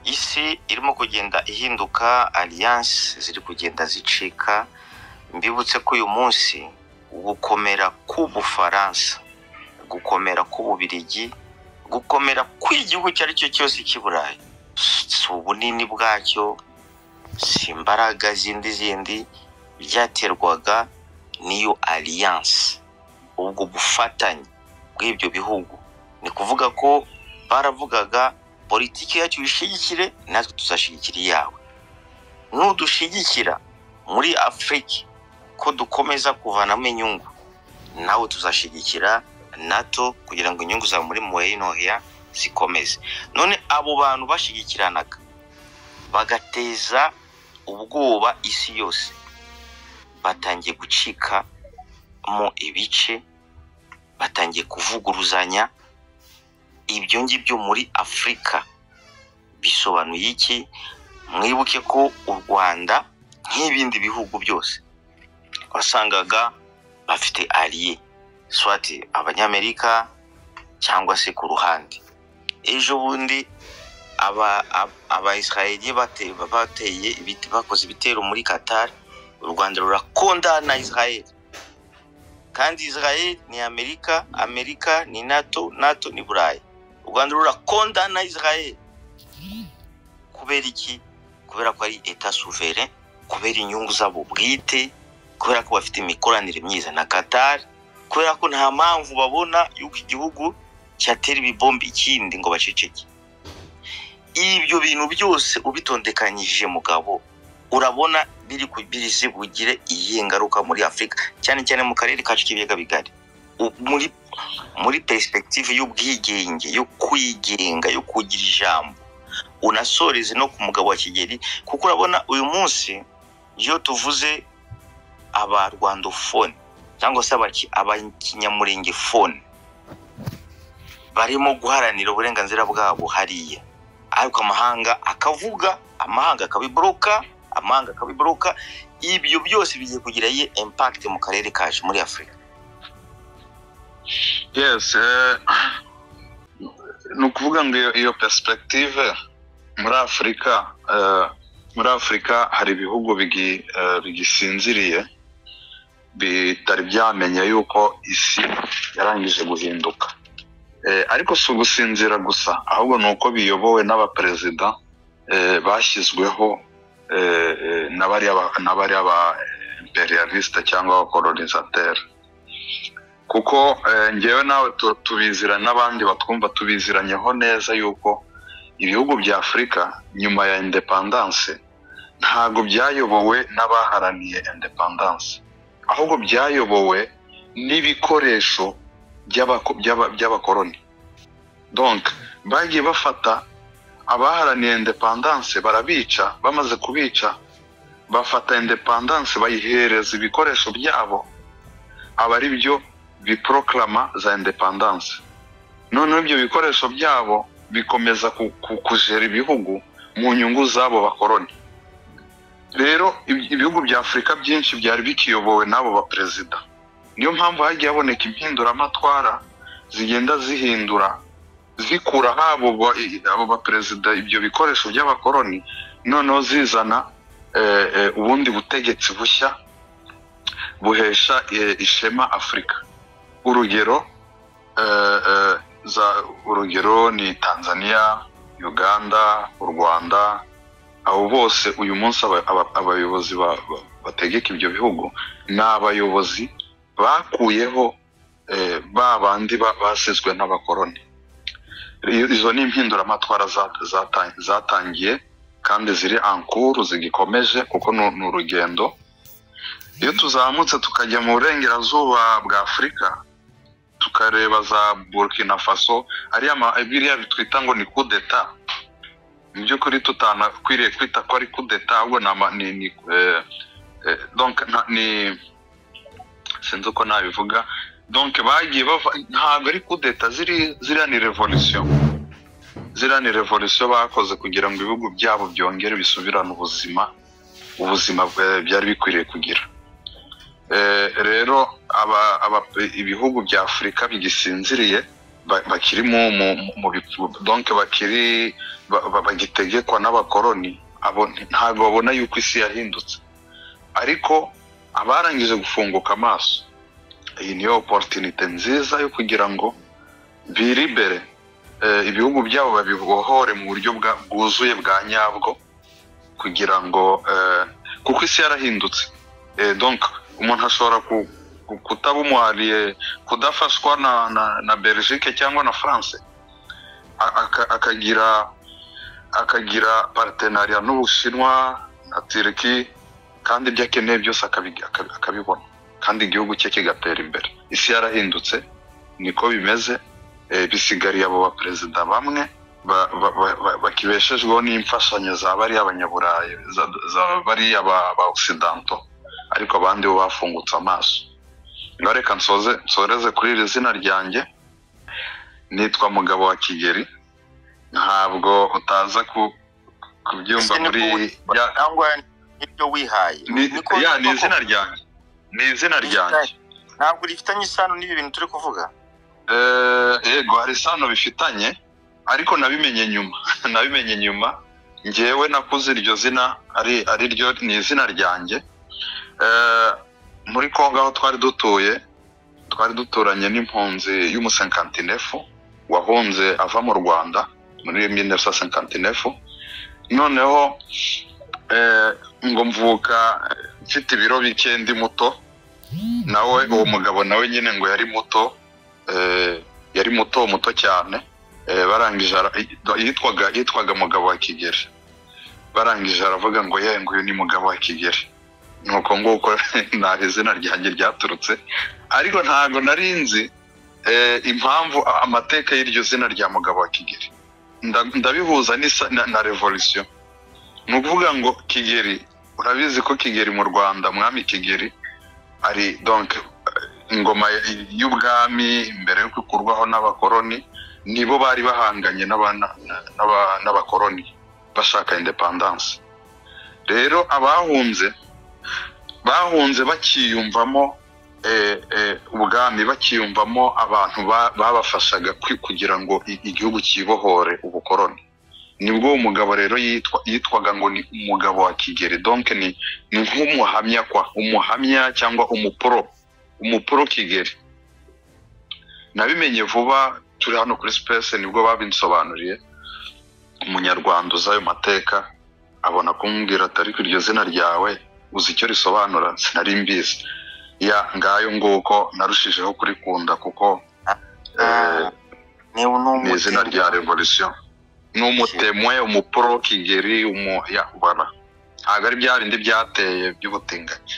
Isi irimo kugenda ihinduka, alliance ziri kugenda zicika. Mbibutse ko uyu munsi gukomera k'Ubufaransa, gukomera k'Ububirigi, gukomera kw'igihugu icyo ari cyo cyose cy'i Burayi, si ubunini bwacyo, si imbaraga zindi byaterwaga n'iyo alliance, ubwo bufatanye bw'ibyo bihugu. Ni kuvuga ko baravugaga Politiki yacu uyishigikire, natwe tuzashigikira iyawe. Nudushigikira muri Afurika ko dukomeza kuvanamo inyungu, nawe tuzashigikira NATO kugira ngo inyungu zawe muri Moyen-Orient zikomeze. None abo bantu bashigikiranaga bagateza ubwoba isi yose, batangiye gucika mo ibice, batangiye kuvuguruzanya. Ibyo ngibyo muri Afurika bisobanuye iki? Mwibuke ko u Rwanda, nk'ibindi bihugu byose, wasangaga bafite allié, soit Abanyamerika cyangwa se ku ruhande. Ejo bundi Abayisiraheli bateye bakoze ibitero muri Qatar, u Rwanda rurakondana Israel, kandi Israel ni Amerika, Amerika ni NATO, NATO ni Burayi. U Rwanda rurakondana Israel kubera iki? Kubera ko ari État souverain, kubera inyungu zabo bwite, kubera ko bafite imikoranire myiza na Qatar, kubera ko nta mpamvu babona yuko igihugu cyatera ibibombe ikindi ngo baceceke. Ibyo bintu byose ubitondekanyije, mugabo, urabona biri birizi bugire iyihe ngaruka muri Afurika, cyane cyane mu karere kacu k'Ibiyaga Bigari, muri perspective y'ubwigenge, yo kwigenga, yo kugira ijambo? Unasoreze no ku mugabo wa Kigeli, kuko urabona uyu munsi iyo tuvuze aba rwandophone cyangwa se abakinyamurenge phone barimo guharanira uburenganzira bwabo hariya, ariko amahanga akavuga, amahanga akabiboroka, amahanga akabiboroka. Ibyo byose bigiye kugira iyihe impact mu karere kacu muri Afurika? Yes, ni ukuvuga ngo iyo perspective muri Afurika, muri Afurika hari ibihugu bigisinziriye, bitari byamenya yuko isi yarangije guhinduka. Ariko si ugusinzira gusa, ahubwo ni uko biyobowe n'abaperezida bashyizweho n'abariya ba impérialiste cyangwa abacolonisateur, kuko ngewe nawe tubizira, n'abandi batwumva tubiziranyeho neza yuko ibihugu bya Afurika nyuma ya indépendance ntabwo byayobowe n'abaharaniye indépendance, ahubwo byayobowe n'ibikoresho by'abakoloni. Donc bagiye bafata abaharaniye indépendance barabica, bamaze kubica bafata indépendance bayihereza ibikoresho byabo, aba ari byo biproclama za indépendance. Noneho ibyo bikoresho byabo bikomeza kujera ibihugu mu nyungu z'abo bakoloni. Rero ibihugu bya Afurika byinshi byari bikiyobowe n'abo baperezida. Niyo mpamvu hagiye haboneka impinduramatwara zigenda zihindura, zikuraho abo baperezida, ibyo bikoresho by'abakoloni, noneho zizana ubundi butegetsi bushya buhesha ishema Afurika. Urugero urugero ni Tanzania, Uganda, u Rwanda. Abo bose uyu munsi abayobozi bategeka ibyo bihugu ni abayobozi bakuyeho ba bandi basizwe n'abakoloni. Izo ni impinduramatwara zatangiye kandi ziri en cours, zigikomeje, kuko ni urugendo. Iyo tuzamutse tukajya mu burengerazuba bwa Afurika, tukareba za Burkina Faso, ariya biriya twita ngo ni kudeta, mu by'ukuri tutanakwiriye kwita ko ari kudeta, ahubwo ni ama- ni ni eh, eh, donc ni sinzi uko nabivuga. Donc bagiye bava, ntabwo ari kudeta, ziriya ni révolution, ziriya ni révolution bakoze kugira ngo ibihugu byabo byongere bisubirane ubuzima byari bikwiriye kugira. Rero aba ibihugu bya Afurika bigisinziriye, bakiri mu donc bakiri bagitegekwa n'abakoloni, abo ntabwo babona yuko isi yahindutse. Ariko abarangije gufunguka amaso, iyi niyo opportunité nziza yo kugira ngo biribere, ibihugu byabo babibohore mu buryo bwuzuye, bwa nyabwo, kugira ngo kuko isi yarahindutse. Donc umuntu ashobora kutaba umuhariye, kudafashwa na Belgique cyangwa na France, akagira Akagira partenariat n'Ubushinwa na Turki, kandi ibyo akeneye byose akabibona, kandi igihugu cye kigatera imbere. Isi yarahindutse, niko bimeze. Bisigariye abo baperezida bamwe bakibeshejweho n'imfashanyo za bariya abanyaburayi, za bariya ba occidentaux, ariko abandi bo bafungutse amaso. Ngaho reka nsoreze kuri iri zina ryanjye. Nitwa Mugabo wa Kigeli. Ntabwo utaza kubyumva Ese ni muri ko ya, cyangwa nibyo wihaye? Ni, Niko ya, ni niko izina ryanjye, ni izina ryanjye. Ntabwo rifitanye isano n'ibi bintu turi kuvuga? Yego, hari isano bifitanye, ariko nabimenye nyuma. Nabimenye nyuma. Njyewe nakuze iryo zina ari ryo, ni izina ryanjye. Muri Kongo aho twari dutuye, twari duturanye n'impunzi y'umucinquante-neuf wahunze ava mu Rwanda muri 1959. Noneho ngo mvuka mfite ibiro bike, ndi muto. Nawe uwo mugabo nawe nyine ngo yari muto, yari muto muto cyane. Barangije yitwaga Mugabo wa Kigeli. Barangije aravuga ngo: "Ye, ngo uyu ni Mugabo wa Kigeli." Nuko nguko ntaho izina ryanjye ryaturutse, ariko ntabwo nari nzi impamvu, amateka y'iryo zina rya Mugabo wa Kigeli. Ndabihuza na revolution. Ni ukuvuga ngo Kigeli, urabizi ko Kigeli mu Rwanda, Mwami Kigeli, ari donc ingoma y'ubwami mbere yo gukurwaho n'abakoroni. Nibo bari bahanganye n'abakoroni bashaka indépendance. Rero abahunze bahunze bakiyumvamo ubwami, bakiyumvamo abantu babafashaga kugira ngo igihugu cyibohore ubukoroni. Nibwo uwo mugabo rero yitwaga ngo ni Umugabo wa Kigeli. Donc ni nk'umuhamya, kwa umuhamya cyangwa umupro Kigeli. Nabimenye vuba, turi hano kuri space nibwo babinsobanuriye. Umunyarwanda uzi ayo mateka abona kumbwira ati: "Ariko iryo zina ryawe uzi icyo risobanura?" Sinari mbizi. Ya, ngayo nguko, narushijeho kurikunda kuko Ni ni izina rya revolution, ni umutemwe, umupro Kigeli, umu ya, voilà. Ntabwo ari bya bindi byateye by'ubutinganyi.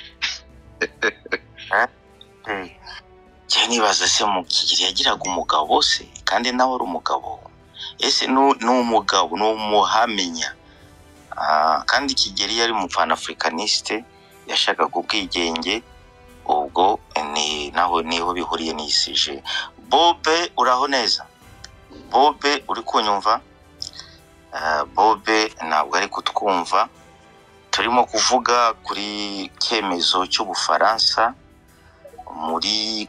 Njye nibaza se, mu Kigeli yagiraga umugabo se kandi nawe ari umugabo? Ese ni umugabo, ni umuhamenya? Kandi Kigeli yari umupanafricaniste, yashakaga ubwigenge. Ubwo ni naho niho bihuriye n'isije. Bobe, uraho neza? Bobe, uri kunyumva? Bobe ntabwo ari kutwumva. Turimo kuvuga kuri cyemezo cy'Ubufaransa muri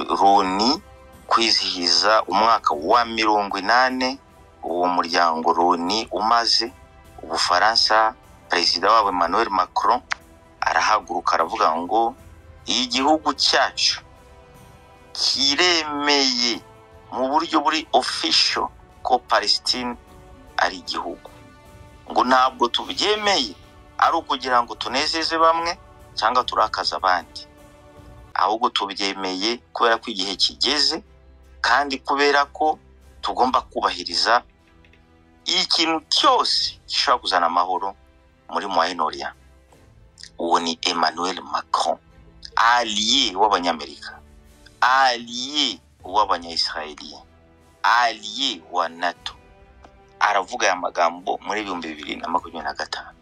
Loni, kwizihiza umwaka wa 80 uwo muryango Loni umaze. Ubufaransa, perezida wabo Emmanuel Macron arahaguruka aravuga ngo igihugu cyacu kiremeye mu buryo buri official ko Palestine ari igihugu, ngo ntabwo tubyemeye ari ukugira ngo tunezeze bamwe cyangwa turakaza abandi, ahubwo tubyemeye kubera ko igihe kigeze, kandi kubera ko tugomba kubahiriza ikintu cyose gishobora kuzana amahoro muri Moyen-Orient. Uwo ni Emmanuel Macron, allié w'Abanyamerika, allié w'Abanya-Israeli, allié wa NATO, aravuga aya magambo muri 2025.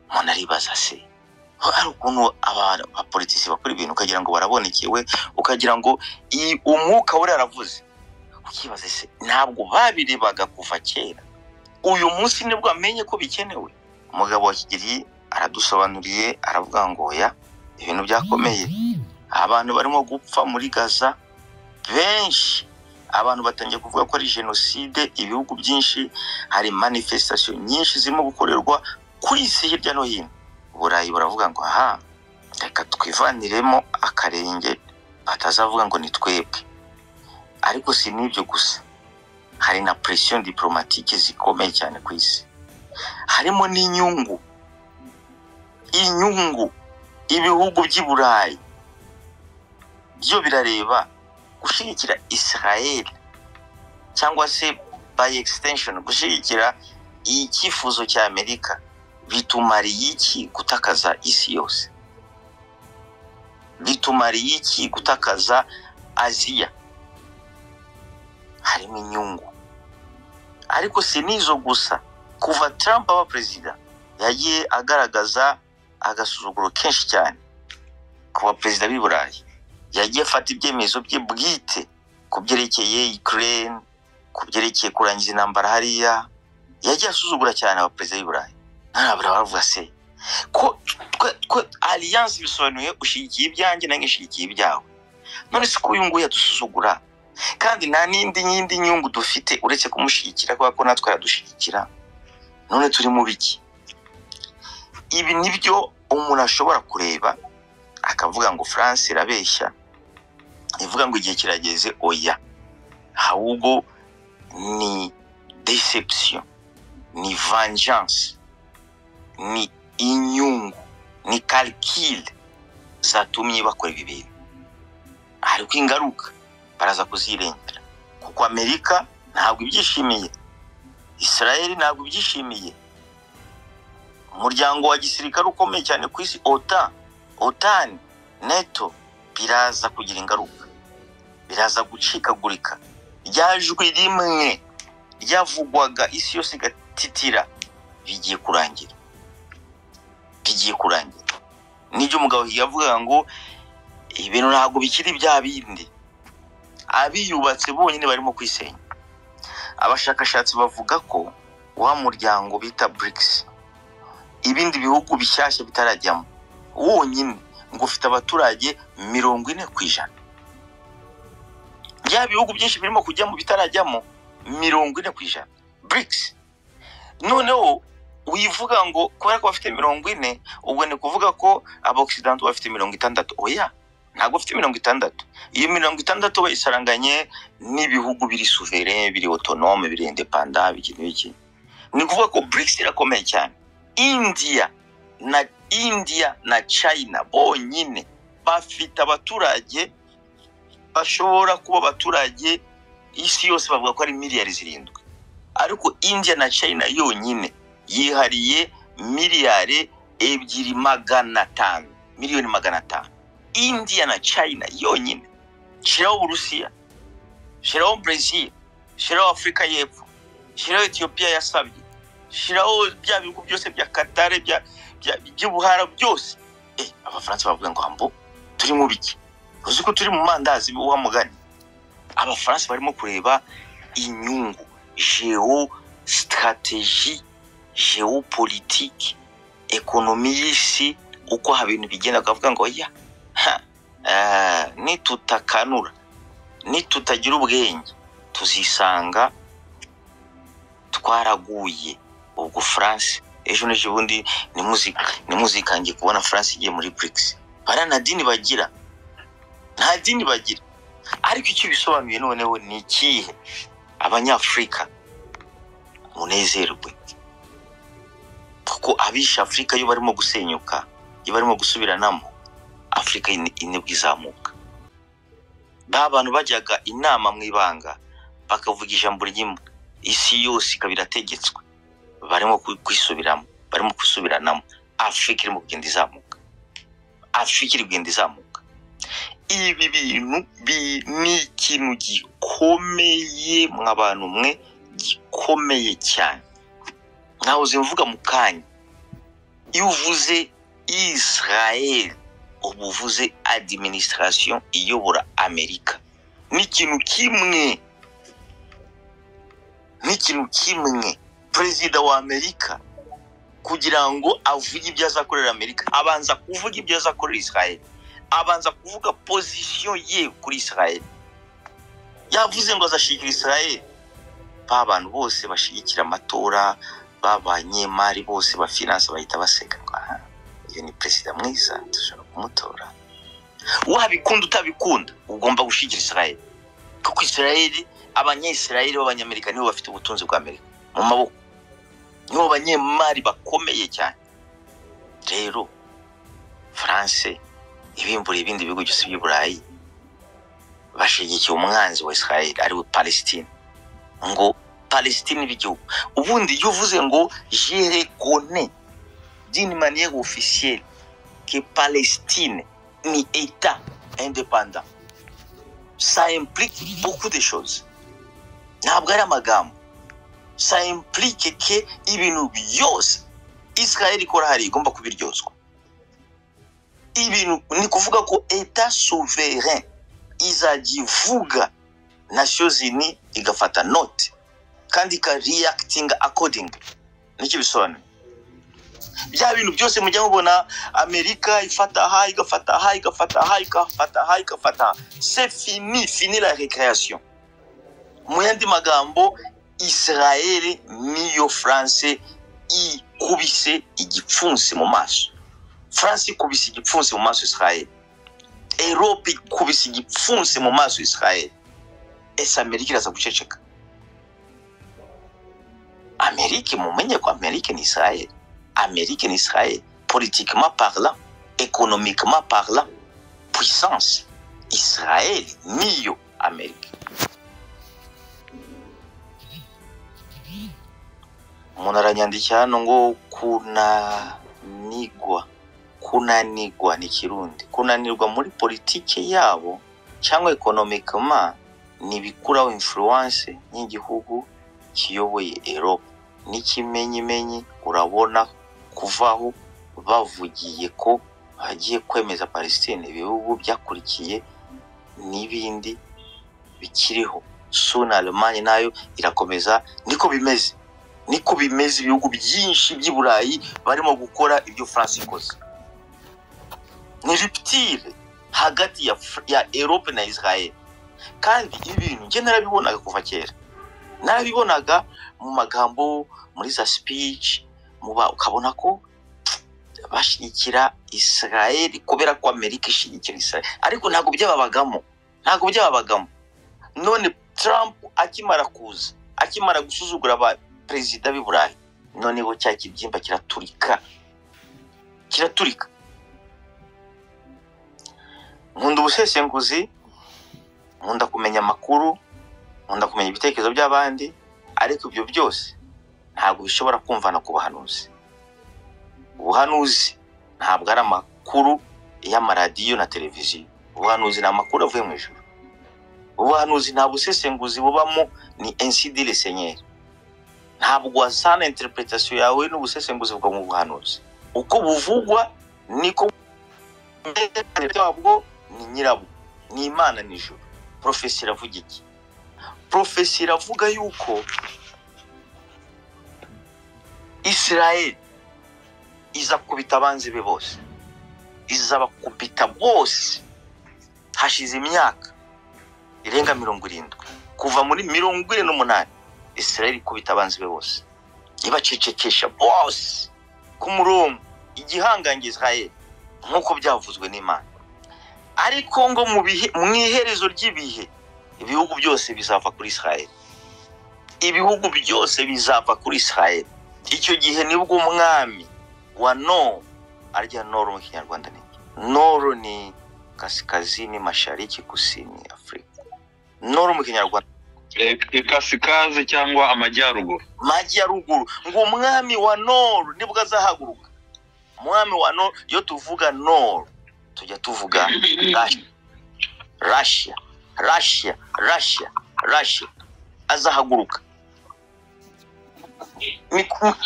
Umuntu aribaza se, hari ukuntu abapolitisi bakora ibintu ukagira ngo barabonekewe, ukagira ngo umwuka we aravuze, ukibaza se ntabwo babirebaga kuva kera, uyu munsi nibwo amenye ko bikenewe? Umugabo wa Kigeli aradusobanuriye, aravuga ngo oya, ibintu byakomeye, abantu barimo gupfa muri Gaza benshi, abantu batangiye kuvuga ko ari jenoside. Ibihugu byinshi, hari manifestation nyinshi zirimo gukorerwa ku isi hirya no hino. Uburayi buravuga ngo aha reka twivaniremo akarenge, batazavuga ngo ni twebwe. Ariko si n'ibyo gusa, hari na pression diplomatique zikomeye cyane ku isi, harimo n'inyungu. Inyungu ibihugu by'i Burayi byo birareba gushyigikira Israel cyangwa se by extension gushyigikira icyifuzo cya Amerika bitumariye iki gutakaza isi yose? Bitumariye iki gutakaza Aziya? Harimo inyungu, ariko si n'izo gusa. Kuva Trump aba perezida yagiye agaragaza agasuzuguro kenshi cyane ku baperezida b'i Burayi. Yagiye afata ibyemezo bye bwite ku byerekeye Ukraine, ku byerekeye kurangiza intambara hariya. Yagiye asuzugura cyane abaperezida b'i Burayi. Ntabwo baravuga se ko twe alliance bisobanuye ushyigikiye ibyanjye nanjye nshyigikiye ibyawe, none se ko uyu nguyu yadusuzugura kandi nta n'indi yindi nyungu dufite uretse kumushyigikira kubera ko natwe aradushyigikira, none turi mu biki? Ibi nibyo umuntu ashobora kureba akavuga ngo France irabeshya ivuga ngo igihe kirageze. Oya, ahubwo ni deception, ni vengeance, ni inyungu, ni calcul zatumye bakora ibi bintu. Ariko ingaruka baraza kuzirengera, kuko Amerika ntabwo ibyishimiye, Israel ntabwo ibyishimiye, umuryango wa gisirikare ukomeye cyane ku isi OTAN, OTAN, NATO, biraza kugira ingaruka, biraza gucikagurika. Rya jwi rimwe ryavugwaga isi yose igatitira bigiye kurangira, bigiye kurangira. Nibyo umugabo yavugaga ngo ibintu ntabwo bikiri bya bindi, abiyubatse bonyine barimo kwisenya. Abashakashatsi bavuga ko wa muryango bita BRICS, ibindi bihugu bishyashya bitarajyamo, wonyine ngo ufite abaturage 40%. Bya bihugu byinshi birimo kujyamo bitarajyamo, 40% BRICS. Noneho wivuga ngo kubera ko bafite 40, ubwo ni kuvuga ko aba-Occidentaux bafite 60. Oya, ntabwo bafite 60. Iyo 60 bayisaranganye n'ibihugu biri souverain, biri autonome, biri indépendant, biki n'ibiki. Ni ukuvuga ko BRICS irakomeye cyane. India na China bonyine bafite abaturage bashobora kuba abaturage isi yose bavuga ko ari miliyari 7, ariko India na China yonyine yihariye miliyari 2 500 miliyoni 500. India na China yonyine. Shiraho Uburusiya, shiraho Brazil, shiraho Afurika y'Epfo, shiraho Ethiopia yasabye, shiraho bya bihugu byose bya Katare, by'ubuhara byose. Abafaransa bavuga ngo hambo turi mu biki? Uzi ko turi mu mandazi wa mugani. Abafaransa barimo kureba inyungu géo stratégie, géopolitique, économie y'isi, uko ha bintu bigenda, bakavuga ngo ya nitutakanura, nitutagira ubwenge, tuzisanga twaraguye. Ubwo France ejo n'ejo bundi nimuzikange kubona France igiye muri BRICS. Bara nta dini bagira, nta dini bagira. Ariko icyo bisobanuye noneho ni ikihe? Abanyafurika munezerwe, kuko abishe Afurika iyo barimo gusenyuka, iyo barimo gusubiranamo, Afurika nibwo izamuka. Ba bantu bajyaga inama mu ibanga bakavuga ijambo rimwe, isi yose ikaba irategetswe, barimo kwisubiramo, barimo gusubiranamo. Afurika irimo kugenda izamuka, Afurika iri kugenda izamuka. Ibi bintu ni ikintu gikomeye mwa bantu mwe, gikomeye cyane. Ntawe mvuga mu kanya, iyo uvuze Israel uba uvuze administration iyobora Amerika. Ni ikintu kimwe, ni ikintu kimwe. Perezida wa Amerika kugira ngo avuge ibyo azakorera Amerika, abanza kuvuga ibyo azakorera Israel, abanza kuvuga position ye kuri Israel. Yavuze ngo azashyigikira Israel, ba bantu bose bashyigikira amatora, ba banyemari bose ba finance bahita baseka ngo aha, uyu ni perezida mwiza, dushobora kumutora. Wabikunda utabikunda, ugomba gushyigikira Israel, kuko Israel, abanyayisirayeli b'abanyamerika nibo bafite ubutunzi bwa Amerika mu maboko, nibo banyemari bakomeye cyane. Rero France ibimburiye ibindi bihugu byose by'i Burayi, bashyigikiye umwanzi wa Israel ariwe Palestine ngo Palestine b'igihugu. Ubundi iyo uvuze ngo je reconnais d'une manière officielle que Palestine ni État indépendant, ça implique beaucoup de choses. Ntabwo ari amagambo, ça implique que ibintu byose Israel ikora hari igomba kubiryozwa. Ibintu ni kuvuga ko État souverain izajya ivuga, Nations Unies igafata note kandi ikareactinga accordingly. Nicyo bisobanuye. Bya bintu byose mujya mubona Amerika ifata aha, igafata aha, igafata aha, igafata aha, igafata aha, c'est fini, fini la récréation. Mu yandi magambo, Israel niyo France ikubise igipfunsi mu maso. France ikubise igipfunsi mu maso Israel, Europe ikubise igipfunsi mu maso Israel. Ese Amerika iraza guceceka? Amerika, mumenye ko Amerika ni Israel. Amerika ni Israel, politiquement parlant, économiquement parlant, puissance, Israel niyo Amerika. Umuntu aranyandikira hano ngo kunanigwa, kunanigwa ni Kirundi, kunanirwa muri politike yabo cyangwa economiquement ntibikuraho influence y'igihugu kiyoboye Europe. N'ikimenyimenyi urabona kuvaho bavugiye ko bagiye kwemeza Palestine, ibihugu byakurikiye n'ibindi bikiriho. Suna Allemagne nayo irakomeza, niko bimeze, niko bimeze. Ibihugu byinshi by'i Burayi barimo gukora ibyo France ikoze. Ni rupture hagati ya Europe na Israel. Kandi ibintu njye narabibonaga kuva kera, narabibonaga mu magambo, muri za speech, muba ukabona ko bashyigikira Israel kubera ko Amerika ishyigikira Israel, ariko ntabwo byababagamo, ntabwo byababagamo. None Trump akimara kuza, akimara gusuzugura aba perezida b'i Burayi, noneho cya kibyimba kiraturika, kiraturika. Nkunda ubusesenguzi, nkunda kumenya amakuru, nkunda kumenya ibitekerezo by'abandi, ariko ibyo byose ntabwo bishobora kumvana ku buhanuzi. Ubuhanuzi ntabwo ari amakuru y'amaradiyo na televiziyo. Ubuhanuzi ni amakuru avuye mu ijuru. Ubuhanuzi nta busesenguzi bubamo, ni ainsi dit le Seigneur. Ntabwo wasana interpretation yawe n'ubusesenguzi bwa mu buhanuzi. Uko buvugwa niko bwabwo ni nyirabwo, ni Imana n'ijuru. Profesi iravuga iki? Profesi iravuga yuko Israel izakubita abanzi be bose, izabakubita bose. Hashize imyaka irenga 70, kuva muri 48 Israel ikubita abanzi be bose, ibacecekesha bose ku murongo, igihangange Israel nk'uko byavuzwe n'Imana. Ariko ngo mu bihe, mu iherezo ry'ibihe, ibihugu byose bizava kuri Israel, ibihugu byose bizava kuri Israel. Icyo gihe nibwo umwami wa Noro, arya Noro mu Kinyarwanda ni Noro ni kaskazini mashariki kusini Afrika. Noro mu Kinyarwanda ikasikazi cyangwa amajyaruguru, majyaruguru. Ngo umwami wa Noro nibwo azahaguruka. Umwami wa Noro, iyo tuvuga Noro tujya tuvuga Russia, Russia, Russia, Russia. Azahaguruka.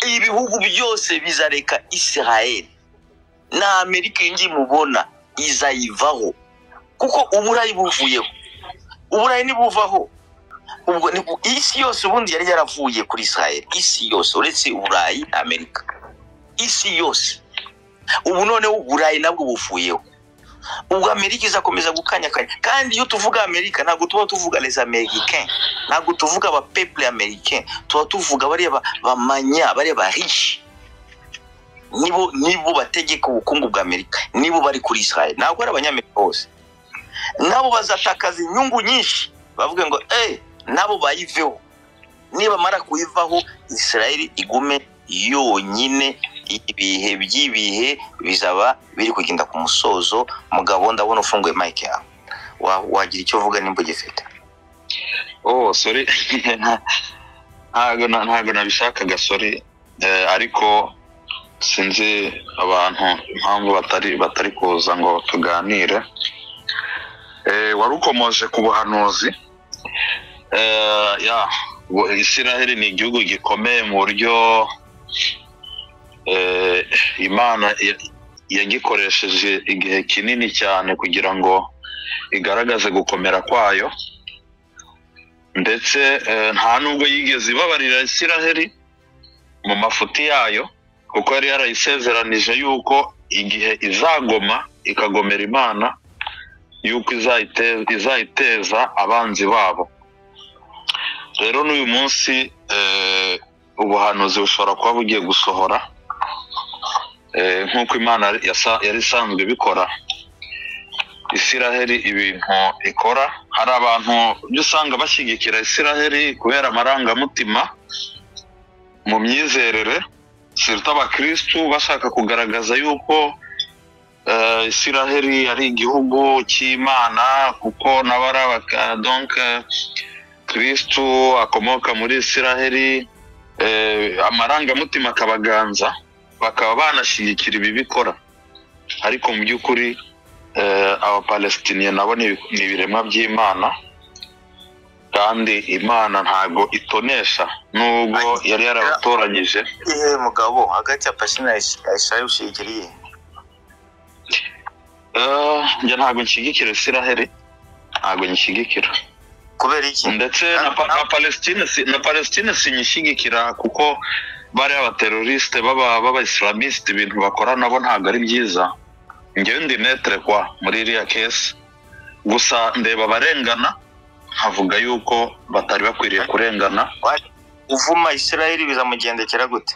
Ibihugu byose bizareka Israel na Amerika ingi mubona izayivaho, kuko Uburayi buvuyeho. Uburayi nibuvaho, ubwo isi yose ubundi yari yaravuye kuri Israel, isi yose uretse Uburayi na Amerika, isi yose. Ubu noneho Uburayi nabwo buvuyeho, ubwo Amerika izakomeza gukanyakanya. Kandi iyo tuvuga Amerika ntabwo tuba tuvuga les Américains, ntabwo tuvuga aba peuple américain, tuba tuvuga bariya bamanya, bariya ba riche, nibo bategeka ubukungu bwa Amerika, nibo bari kuri Israel, ntabwo ari abanyamerika bose. Nabo bazatakaza inyungu nyinshi, bavuge ngo nabo bayiveho. Nibamara kuyivaho, Israel igume yonyine. Ibihe by'ibihe bizaba biri kugenda ku musozo. Mugabo, ndabona ufunguye mic yawe, wagira icyo uvuga nimba ugifite. Oh sorry. Ntago nabishakaga, sorry, ariko sinzi abantu impamvu batari kuza ngo tuganire. Wari ukomoje ku buhanuzi. Ya Isiraheli ni igihugu gikomeye mu buryo Imana yagikoresheje igihe kinini cyane kugira ngo igaragaze gukomera kwayo, ndetse nta nubwo yigeze ibabarira Isiraheli mu mafuti yayo, kuko yari yarayisezeranije yuko igihe izagoma ikagomera Imana yuko izayiteza abanzi babo. Rero n'uyu munsi ubuhanuzi bushobora kuba bugiye gusohora nk'uko Imana yari isanzwe ibikora. Isiraheli ibintu ikora, hari abantu usanga bashyigikira Isiraheli kubera amarangamutima mu myizerere, siruta abakristu bashaka kugaragaza yuko Isiraheli ari igihugu cy'Imana, kuko n'abari donc Kristu akomoka muri Isiraheli, amarangamutima akabaganza bakaba banashyigikira ibi bikora. Ariko mu by'ukuri Abapalestiniye nabo ni ibiremwa by'Imana, kandi Imana ntago itonesha nubwo yari yarabatoranyije. Ihe mugabo hagati ya Palestina na Israel ushigikiriye? Njye ntago nshyigikira Isiraheli, ntago nyishyigikira. Kubera iki? Ndetse na Palestine sinyishyigikira, kuko bari abateroriste baba islamiste, ibintu bakora nabo ntago ari byiza. Njyewe ndi netre kwa muri iriya case, gusa ndeba abarengana nkavuga yuko batari bakwiriye kurengana. Uvuma Isiraheli bizamugendekera gute?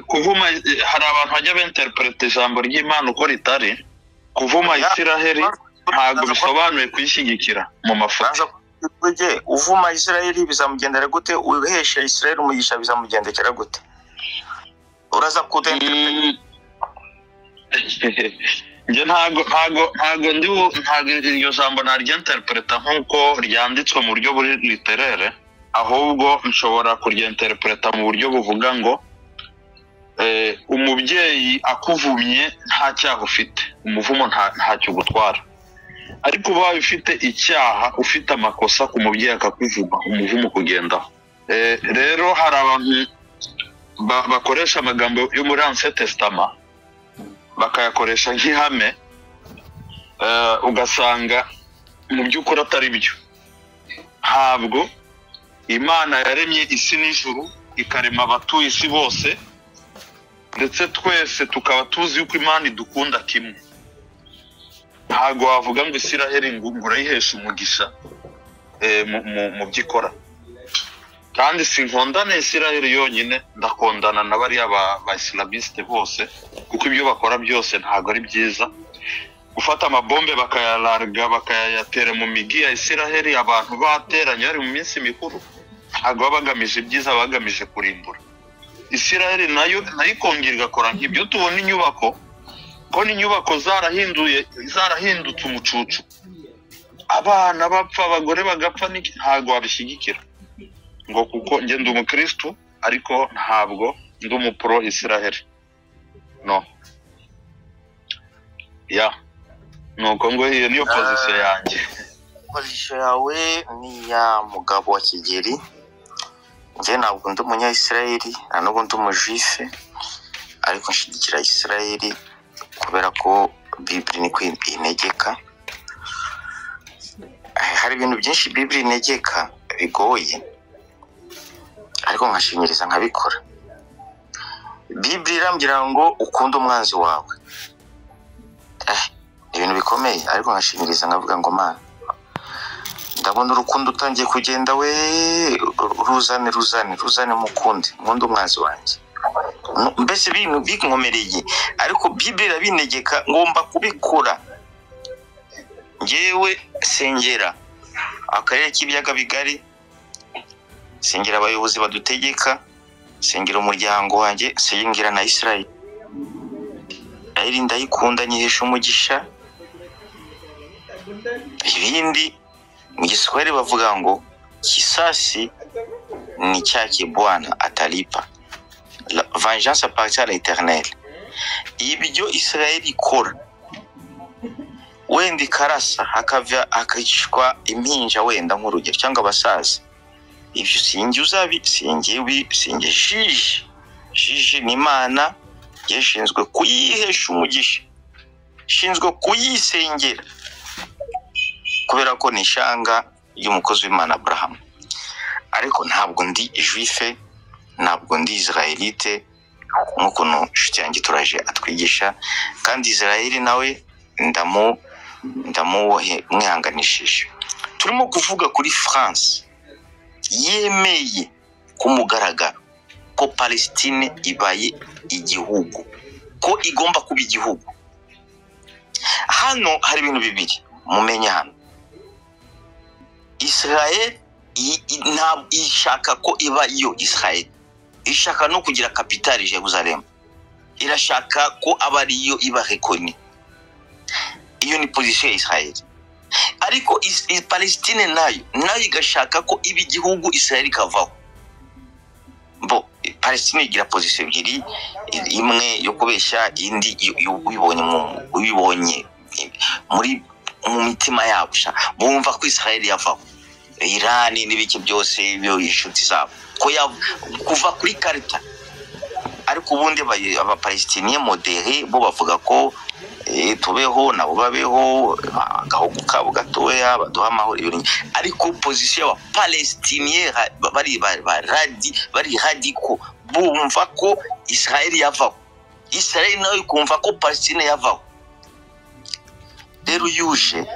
Kuvuma, hari abantu bajya binterpreta ijambo ry'Imana uko ritari. Kuvuma Isiraheli ntabwo bisobanuye kuyishyigikira mu mafuti. Uvuma Isiraheli bizamugendera gute? Uhesha Isiraheli umugisha bizamugendekera gute? Uraza kudenterpreta? Njye ntago iryo jambo naryenterpreta nk'uko ryanditswe mu buryo buri literere, ahubwo nshobora kuryenterpreta mu buryo buvuga ngo umubyeyi akuvumye nta cyaha ufite, umuvumo ntacyo ugutwara. Ariko ubaye ufite icyaha, ufite amakosa ku mubyeyi akakuvuma, umuvumo kugendaho. Rero hari abantu bakoresha amagambo yo muri Ancien Testament bakayakoresha nk'ihame, ugasanga mu by'ukuri atari byo. Ntabwo Imana yaremye isi n'ijuru ikarema abatuye isi bose, ndetse twese tukaba tuzi yuko Imana idukunda kimwe. Ntabwo wavuga ngo Isiraheli ngo urayihesha umugisha mu byikora. Kandi sinkondana Isiraheli yonyine, ndakondana na bariya ba islamiste bose, kuko ibyo bakora byose ntabwo ari byiza. Gufata amabombe bakayalarga bakayatera mu migi ya Isiraheli, abantu bateranye bari mu minsi mikuru, ntabwo baba bagamije ibyiza, bagamije kurimbura. Isiraheli nayo ikongera igakora nk'ibyo. Tubona inyubako, ko n'inyubako zarahindutse umucucu, abana bapfa, abagore bagapfa, ntabwo wabishyigikira ngo kuko njye ndi umukristu, ariko ntabwo ndi umupro Isiraheli. No ya nuko ngo iyo niyo position yanjye. Position yawe ni ya mugabo wa Kigeli. Njye ntabwo ndi umunya-Isiraheli, nta nubwo ndi umujuife, ariko nshyigikira Isiraheli kubera ko Bible niko integeka. Hari ibintu byinshi Bible integeka bigoye, ariko nkashinyiriza nkabikora. Bible irambwira ngo ukunde umwanzi wawe. Ibintu bikomeye, ariko nkashinyiriza nkavuga ngo Mana, ndabona urukundo utangiye kugenda, we ruzane ruzane ruzane, mukunde nkunde umwanzi wanjye. Mbese ibintu binkomereye, ariko Bible irabintegeka ngomba kubikora. Njyewe sengera akarere k'ibiyaga bigari, sengera abayobozi badutegeka, sengera umuryango wanjye, sengera na Isiraheli. Ndayikunda, nyihesha umugisha. Ibindi mu Giswahili bavuga ngo Kisasi ni chake Bwana atalipa. La vengeance appartient à l'Éternel. Ibyo Israel ikora wenda ikarasa hakava hakicwa impinja wenda nk'urugero cyangwa abasaza, ibyo sinjye uzabi, sinjye ubi, sinjye jiji. Jiji ni Imana yashinzwe kuyihesha umugisha, ishinzwe kuyisengera, kubera ko ni ishanga ry'umukozi w'Imana Abraham. Ariko ntabwo ndi juif, ntabwo ndi israélite nk'ukuntu inshuti yanjye turaje atwigisha, kandi Israel nawe ndamumwihanganishije. Turimo kuvuga kuri France yemeye ku mugaragaro ko Palestine ibaye igihugu, ko igomba kuba igihugu. Hano hari ibintu bibiri mumenye hano. Israel ishaka ko iba iyo Israel, ishaka no kugira capitale Jerusalem, irashaka ko aba ariyo iba reconnue. Iyo ni position ya Israel. Ariko Palestine nayo igashaka ko iba igihugu, Israel ikavaho. Bo Palestine igira position ebyiri, imwe yo kubeshya, indi ubibonye muri mu mitima yabo, bumva ko Israel yavaho, Iran n'ibiki byose ibyo inshuti zabo ko kuva kuri karita. Ariko ubundi abapalestiniens modérés bo bavuga ko tubeho nabo babeho, agahugu kabo gatoya baduha amahoro ibintu. Ariko position y'abapalestiniens bari radicaux, bumva ko Israel yavaho, Israel nayo ikumva ko Palestine yavaho. Rero yuje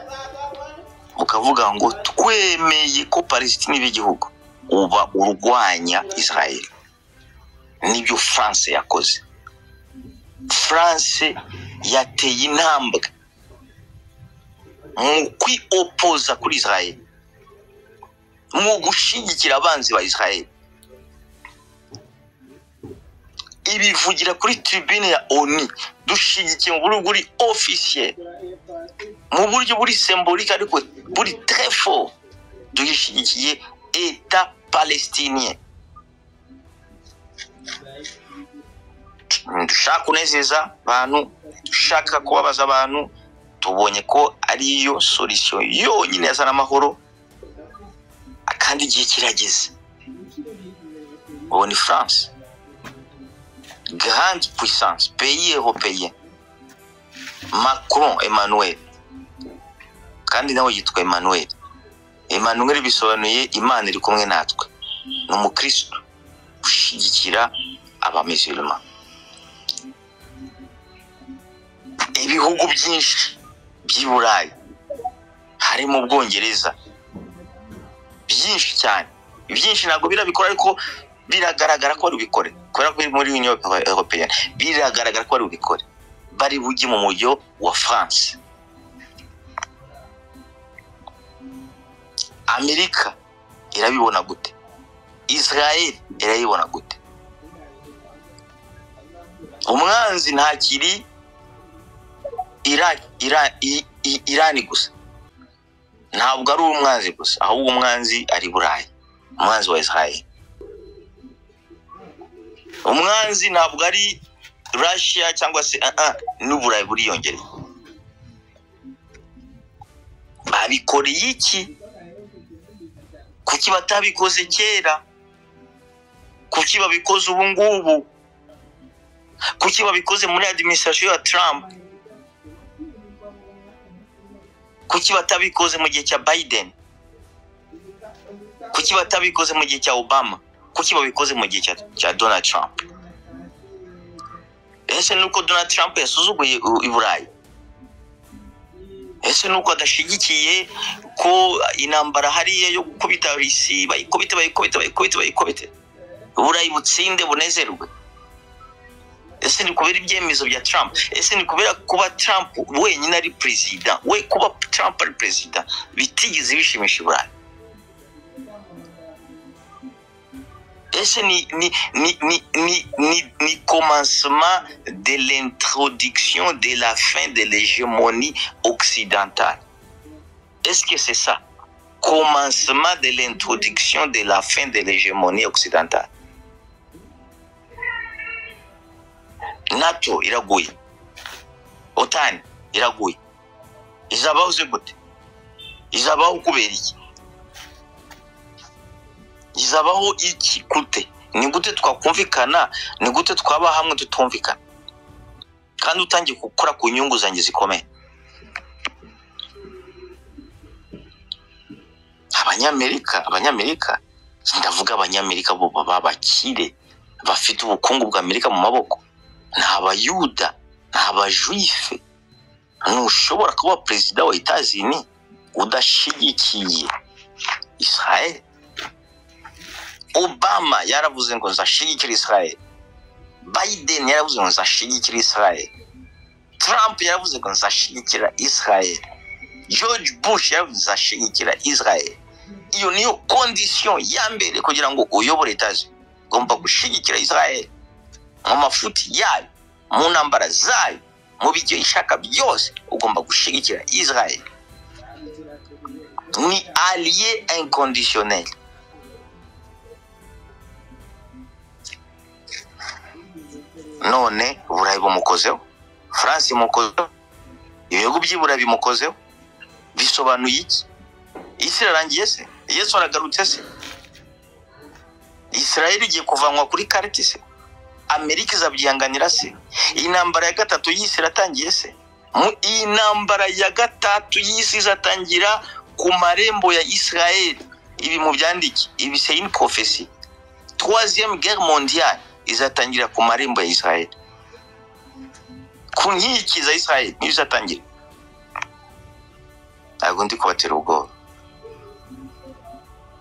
ukavuga ngo twemeye ko Palestine iba igihugu, uba urwanya Israel. Nibyo France yakoze. France yateye intambwe mu kwiopoza kuri Israel, mu gushyigikira abanzi ba Israel. Ibivugira kuri tribune ya ONU, dushigikiye mu buryo buri officiel, mu buryo buri symbolique ariko buri très fort, dushyigikiye État palestinien. Dushaka kunezeza abantu, dushaka kubabaza abantu, tubonye ko ariyo solution yonyine yazana amahoro, kandi igihe kirageze. Ubu ni France, grande puissance, pays européen, Macron Emmanuel, kandi nawe yitwa Emmanuel. Emmanuel bisobanuye Imana iri kumwe natwe. Ni umukristo ushyigikira abamisulman. Ibihugu byinshi by'i Burayi harimo Ubwongereza, byinshi cyane, byinshi ntabwo birabikora, ariko biragaragara ko bari bubikore, kubera ko muri Union Européenne biragaragara ko bari bubikore, bari bujye mu mujyo wa France. Amerika irabibona gute? Israel irabibona gute? Umwanzi ntakiri Irani gusa, ntabwo ari umwanzi gusa, ahubwo umwanzi ari Burayi, umwanzi wa Israel. Umwanzi ntabwo ari Russia cyangwa se n'Uburayi buriyongereye. Babikoreye iki? Kuki batabikoze kera? Kuki babikoze ubu ngubu? Kuki babikoze muri administration ya Trump? Kuki batabikoze mu gihe cya Biden? Kuki batabikoze mu gihe cya Obama? Kuki babikoze mu gihe cya Donald Trump? Ese nuko Donald Trump yasuzuguye i Burayi? Ese nuko adashigikiye ko intambara hariya yo gukubita Rusi, bayikubite bayikubite bayikubite bayikubite, Burayi butsinde bunezerwe? Ese ni kubera ibyemezo bya Trump? Ese ni kubera kuba Trump wenyine ari president? We kuba Trump ari president bitigeze bishimisha Burayi? Ese ni commencement de l'introduction de la fin de l'hégémonie occidentale? Est-ce que c'est ça? Commencement de l'introduction de la fin de l'hégémonie occidentale. NATO iraguye, OTAN iraguye. Izabaho se gute? Izabaho kubera iki? Izabaho iki gute? Ni gute twakumvikana? Ni gute twaba hamwe tutumvikana? Kandi utangiye gukora ku nyungu zanjye zikomeye. Abanyamerika, ndavuga abanyamerika bo babakire bafite ubukungu bwa Amerika mu maboko, ni abayuda, ni abajuife. Ntushobora kuba perezida wa Etazini udashigikiye Israel. Obama yaravuze ngo nzashigikira Israel, Biden yaravuze ngo nzashigikira Israel, Trump yaravuze ngo nzashigikira Israel, George Bush yaravuze nzashigikira Israel. Iyo niyo condition ya mbere kugira ngo uyobore Etazini, ugomba gushigikira Israel mu mafuti yayo, mu ntambara zayo, mu byo ishaka byose, ugomba gushigikira Israel. Ni allié inconditionnel. None Uburayi bumukozeho, France imukozeho, ibihugu by'Iburayi bimukozeho. Bisobanuye iki? Isi irarangiye se? Yesu aragarutse se? Israel igiye kuvanwa kuri kariti se? Amerika izabyihanganira se? Iyi ntambara ya gatatu y'isi iratangiye se? Iyi ntambara ya gatatu y'isi izatangira ku marembo ya Israel. Ibi mubyandike, ibi c'est une prophétie. Troisième guerre mondiale izatangira ku marembo ya Israel, ku nkiki za Israel niyo izatangira. Ntabwo ndi kubatera ubwoba,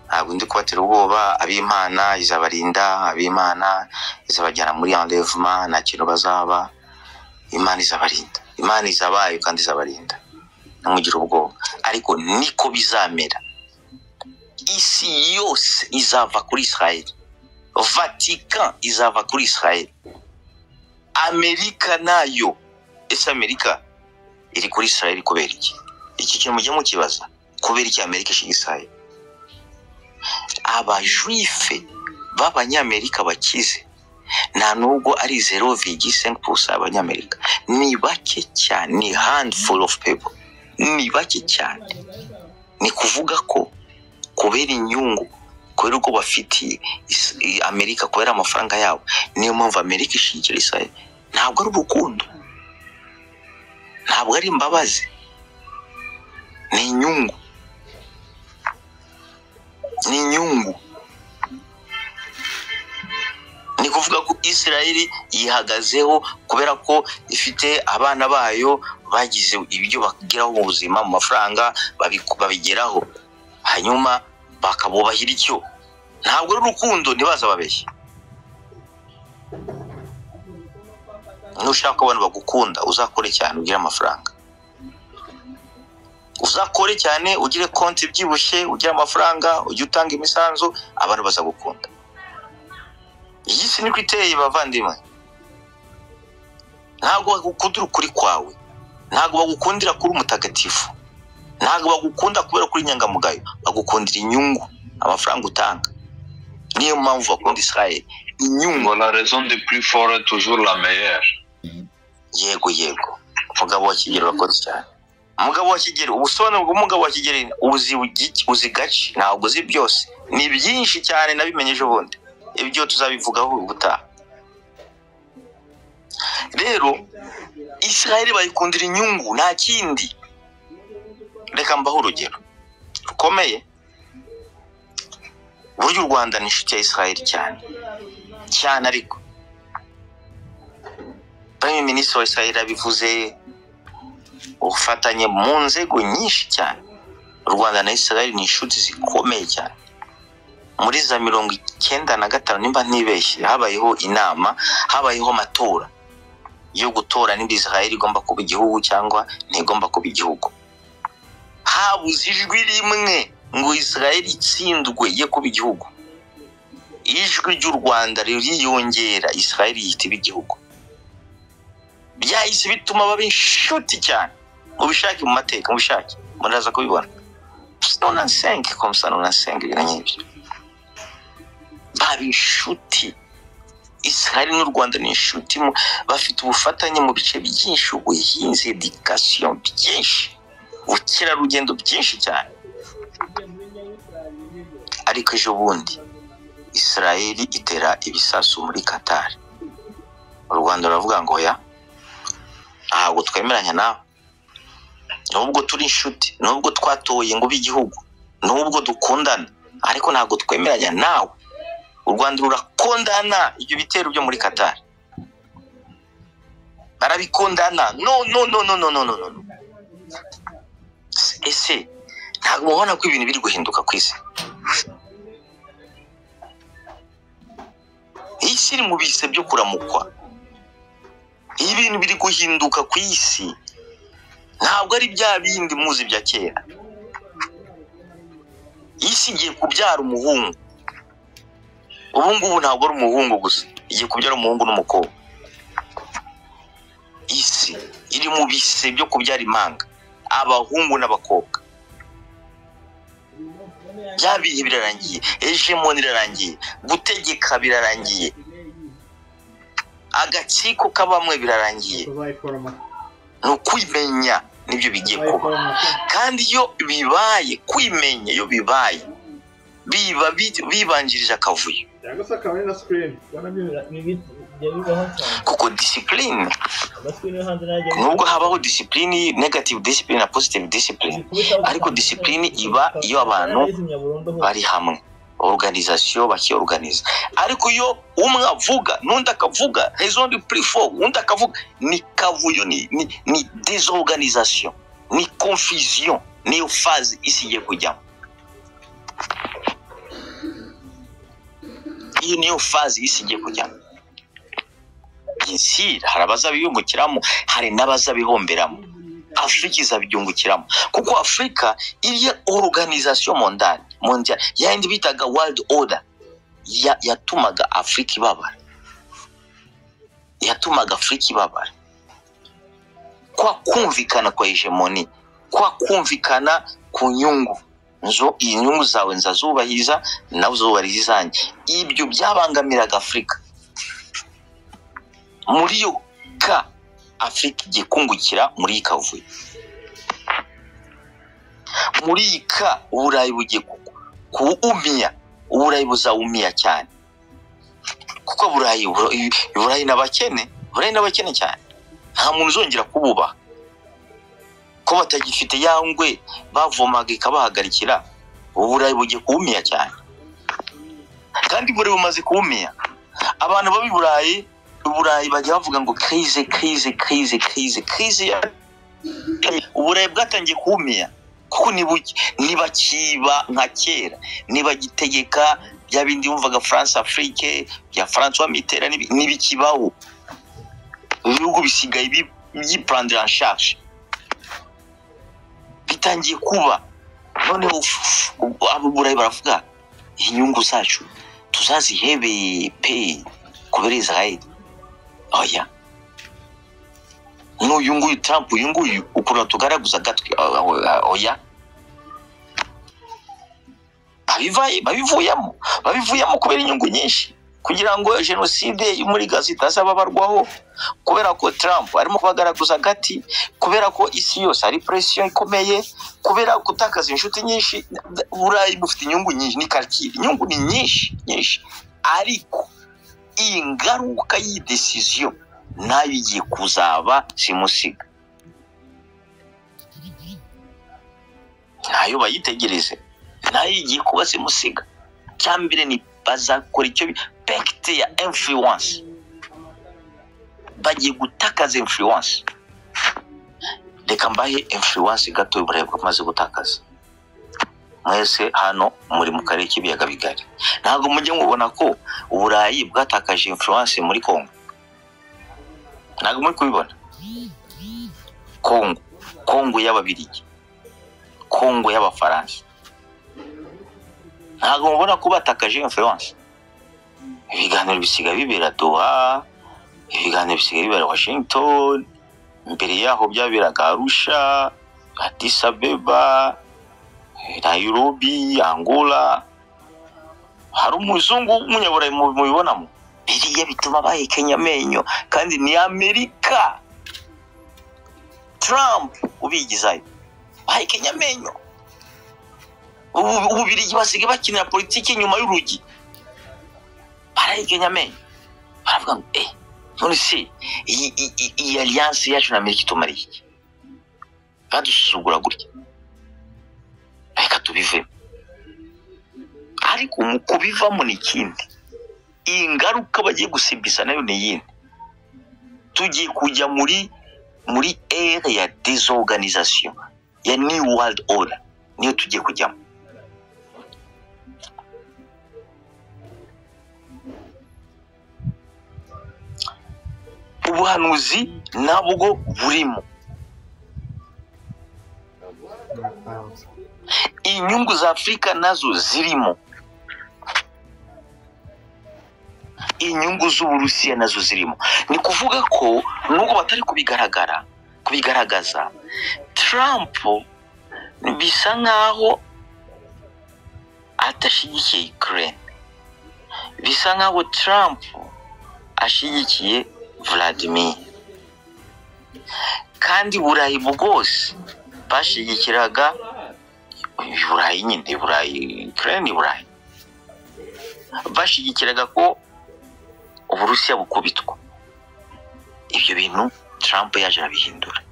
ntabwo ndi kubatera ubwoba. Ab'Imana izabarinda, ab'Imana izabajyana muri enlèvement, nta kintu bazaba. Imana izabarinda, Imana izabayo kandi izabarinda, ntimugire ubwoba. Ariko niko bizamera, isi yose izava kuri Israel, Vatican izava kuri Israel, Amerika nayo. Ese Amerika iri kuri Israel kubera iki? Iki kintu mujye mukibaza, kubera iki Amerika ishiga Israel? Abajuife b'abanyamerika bakize nta nubwo ari 0,5% y'abanyamerika, ni bake cyane, ni handful of people, ni bake cyane. Ni kuvuga ko kubera inyungu, kubera uko bafitiye Amerika, kubera amafaranga yabo, niyo mpamvu Amerika ishingira Israel. Ntabwo ari urukundo, ntabwo ari imbabazi, ni inyungu, ni inyungu. Ni kuvuga ko Israel yihagazeho kubera ko ifite abana bayo bagize ibyo bageraho mu buzima, mu mafaranga babigeraho, hanyuma bakabubahira icyo. Ntabwo ari urukundo, ntibaza babeshye. Nushaka abantu bagukunda, uzakore cyane ugire amafaranga, uzakore cyane ugire konti ibyibushye, ugire amafaranga, ujye utanga imisanzu, abantu bazagukunda. Iyi si niko iteye bavandimwe. Ntabwo bagukundira ukuri kwawe, ntabwo bagukundira kuri umutagatifu, ntabwo bagukunda kubera kuri inyangamugayo, bagukundira inyungu, amafaranga utanga. Niyo mpamvu bakunda Israel, inyungu. La raison du plus fort est toujours la meilleure. Yego yego, umugabo wa Kigeli urakoze cyane. Umugabo wa Kigeli, ubusobanuro bw'umugabo wa Kigeli uzi gace, ntabwo uzi byose, ni byinshi cyane, nabimenye ejo bundi, ibyo tuzabivugaho ubutaha. Rero Israel bayikundira inyungu, nta kindi. Reka mbaho urugero rukomeye. Burya u Rwanda ni inshuti ya Israel cyane cyane, ariko Prime Minister wa Israel abivuze, ubufatanye mu nzego nyinshi cyane. U Rwanda na Israel ni inshuti zikomeye cyane. Muri za 95 nimba ntibeshye, habayeho inama, habayeho amatora yo gutora nimba Israel igomba kuba igihugu cyangwa ntigomba kuba igihugu. Habuze ijwi rimwe ngo Israel itsindwe ye kuba igihugu. Ijwi ry'u Rwanda ririyongera, Israel yita igihugu. Byahise bituma baba inshuti cyane. Mubishake mu mateka, mubishake, muraza kubibona. 95 comme ça, 95, ibintu nk'ibyo. Baba inshuti. Israel n'u Rwanda ni inshuti, bafite ubufatanye mu bice byinshi, ubuhinzi, education, byinshi, ubukerarugendo, byinshi cyane. Ariko ejo bundi Israel itera ibisasu muri Qatar, u Rwanda ruravuga ngo ya, ntabwo twemeranya nawe, nubwo turi inshuti, nubwo twatoye ngo ube igihugu, nubwo dukundana, ariko ntabwo twemeranya nawe. U Rwanda rurakondana ibyo bitero byo muri Qatar, barabikondana. No, no, no, no, no, no, no, no. Ese ntabwo mubona ko ibintu biri guhinduka ku isi? Isi iri mu bise byo kuramukwa. Ibintu biri guhinduka ku isi, ntabwo ari bya bindi muzi bya kera. Isi igiye kubyara umuhungu. Ubu ngubu ntabwo ari umuhungu gusa, igiye kubyara umuhungu n'umukobwa. Isi iri mu bise byo kubyara impanga, abahungu n'abakobwa. Bya bihe birarangiye, hégémonie irarangiye, gutegeka birarangiye, agatsiko kabamwe birarangiye. Ni ukwimenya, nibyo bigiye kuba. Kandi iyo bibaye, kwimenya iyo bibaye, biba bibanjirije akavuyo, Cyangwa se akaba ari na screen. Ubona bijya bibaho cyane. Kuko discipline, Amascreen yo hanze najya nubwo habaho discipline, negative discipline na positive discipline, ariko discipline iba iyo abantu bari hamwe, organisation, bakiorganiza. Ariko iyo umwe avuga n'undi akavuga, raison du plus fort, undi akavuga, ni kavuyo, ni désorganisation, ni confusion. Niyo phase isi igiye kujyamo. Iyi niyo phase isi igiye kujyamo. Isi hari abazabiyungukiramo, hari n'abazabihomberamo. Afurika izabyungukiramo, kuko Afurika iriya organisation mondiale yayindi bitaga world order yatumaga Afurika ibabara, yatumaga Afurika ibabara. Kwa kumvikana kwa hégémonie, kwa kumvikana ku nyungu, nzo inyungu zawe nzazubahiriza, nawe uzubahiriza izanjye, ibyo byabangamiraga Afurika. Muri yo ka Afurika igiye kungukira muri iyi kavuyo. Muri iyi ka Uburayi bugiye kuwumya, Uburayi buzawumya cyane, kuko Burayi n'abakene, Burayi n'abakene cyane, nta muntu uzongera kububaha, ko batagifite ya ngwe bavomaga ikabahagarikira. Uburayi bugiye kuwumya cyane, kandi Burayi bumaze kuwumya. Abantu baba i Burayi, Uburayi bajya bavuga ngo crise, crise, crise, crise, crise. Uburayi bwatangiye kuwumya, kuko ntibakiba nka kera, ntibagitegeka bya bindi wumvaga France Afrique bya Francois Mitterrand, ntibikibaho. Ibihugu bisigaye byiprendre en charge, bitangiye kuba. Noneho abo Burayi baravuga inyungu zacu tuzazihebe pe kubera Israel? Oya. N'uyu nguyu Trump, uyu nguyu ukuntu tugaragaza agatwi, oya. Babivuyemo kubera inyungu nyinshi, kugira ngo jenoside yo muri Gaza itazababarwaho, kubera ko Trump arimo kubagaragaza agati, kubera ko isi yose ari pression ikomeye, kubera gutakaza inshuti nyinshi. Burayi bufite inyungu nyinshi, ni calcul, inyungu ni nyinshi nyinshi. Ariko iyi ngaruka y'iyi décision nayo igiye kuzaba simusiga, nayo bayitegereze, nayo igiye kuba simusiga. Cyambere ni bazakora icyo perte ya influence, bagiye gutakaza influence. Reka mbahe influence gato Uburayi bwamaze gutakaza. Mwese hano muri mu karere k'ibiyaga bigari, ntabwo mujye mubona ko Uburayi bwatakaje influence muri Congo? Ntabwo muri kubibona? Congo, Congo y'Ababirigi, Congo y'Abafaransa, ntabwo mubona ko batakaje influence? Ibiganiro bisigaye bibera Doha, ibiganiro bisigaye bibera Washington. Mbere yaho byaberaga Arusha, Addis Abeba. Nairobi, Angola, hari umuzungu w'umunyaburayi mubibonamo? Biriya bituma bahekenya amenyo, kandi ni Amerika, Trump ubigizayo, bahekenya amenyo. Ububirigi basigaye bakinira politiki nyuma y'urugi, barahekenya amenyo, baravuga ngo none se iyi alliance yacu na Amerika itumariye iki? Badusuzugura gutya, reka tubivemo. Ariko mu kubivamo ni ikindi, ingaruka bagiye gusimbisa nayo ni iyindi. Tugiye kujya muri ère ya désorganisation ya new world order, niyo tugiye kujyamo. Ubuhanuzi nabwo burimo. Inyungu za Afurika nazo zirimo, inyungu z'Uburusiya nazo zirimo. Ni kuvuga ko nubwo batari kubigaragaza, Trump bisa nkaho atashyigikiye Ukraine, bisa nkaho Trump ashyigikiye Vladimir, kandi Burayi bwose bashyigikiraga Burayi nyine, Burayi, Ukraine, Burayi bashyigikiraga ko Uburusiya bukubitwa. Ibyo bintu Trump yaje arabihindura.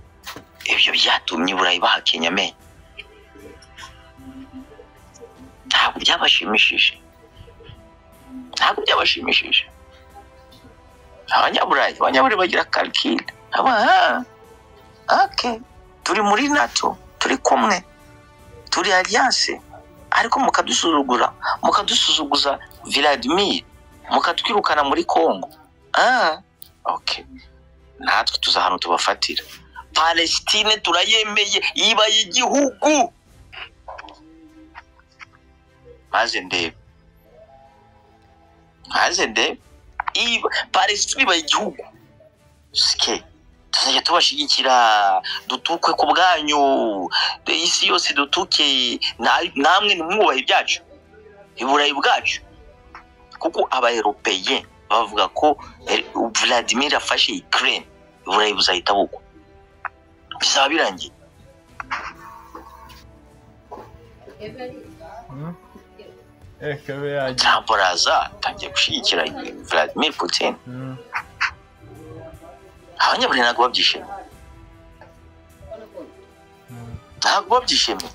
Ibyo byatumye Burayi bahakenya amenyo, ntabwo byabashimishije, ntabwo byabashimishije. Abanyaburayi bagira calcul, okay, turi muri NATO, turi kumwe, turi alliance, ariko mukadusuzugura, mukadusuzuguza Vladimir, mukatwirukana muri Congo. Okay, natwe tuza hano tubafatira. Palestine turayemeye, ibaye igihugu. Maze ndebe, Palestine ibaye igihugu. Ske tuzajya tubashigikira, dutukwe ku bwanyu, isi yose dutuke, namwe nimwubahe ibyacu, iburayi bwacu. Kuko abaeuropeye bavuga ko Vladimir afashe Ukraine, iburayi buzahita bugwa, bizaba birangiye. Trump araza atangiye gushyigikira Vladimir Putin. Abanyaburayi ntabwo babyishimiye, ntabwo babyishimiye.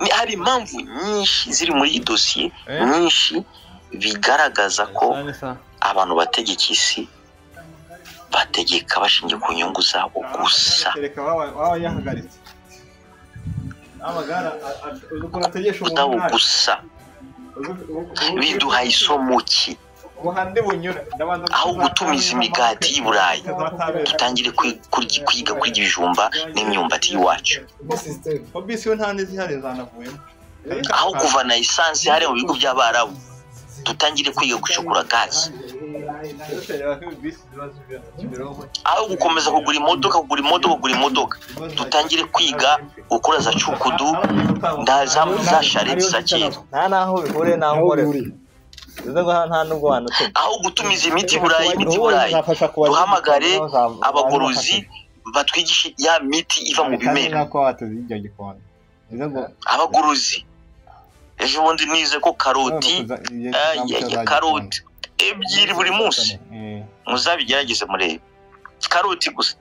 Ni hari impamvu nyinshi ziri muri iyi dosiye, nyinshi bigaragaza ko abantu bategeka isi bategeka bashingiye ku nyungu zabo gusa. Zabo gusa. Biduhaye isomo ki? Aho gutumiza imigati y'i Burayi, dutangire kwiga kurya ibijumba n'imyumbati y'iwacu. Aho kuvana esanse hariya mu bihugu by'Abarabu, dutangire kwiga gucukura gazi. Aho gukomeza kugura imodoka, kugura imodoka, kugura imodoka, dutangire kwiga gukora za cukudu za shareti za kera. Nta naho bihuriye naho nkorera. Aho gutumiza imiti Burayi, imiti Burayi, duhamagare abagorozi batwigishe ya miti iva mu bimera. Abagorozi ejo bundi nize ko karoti, karoti ebyiri buri munsi, muzabigerageze murebe, karoti gusa.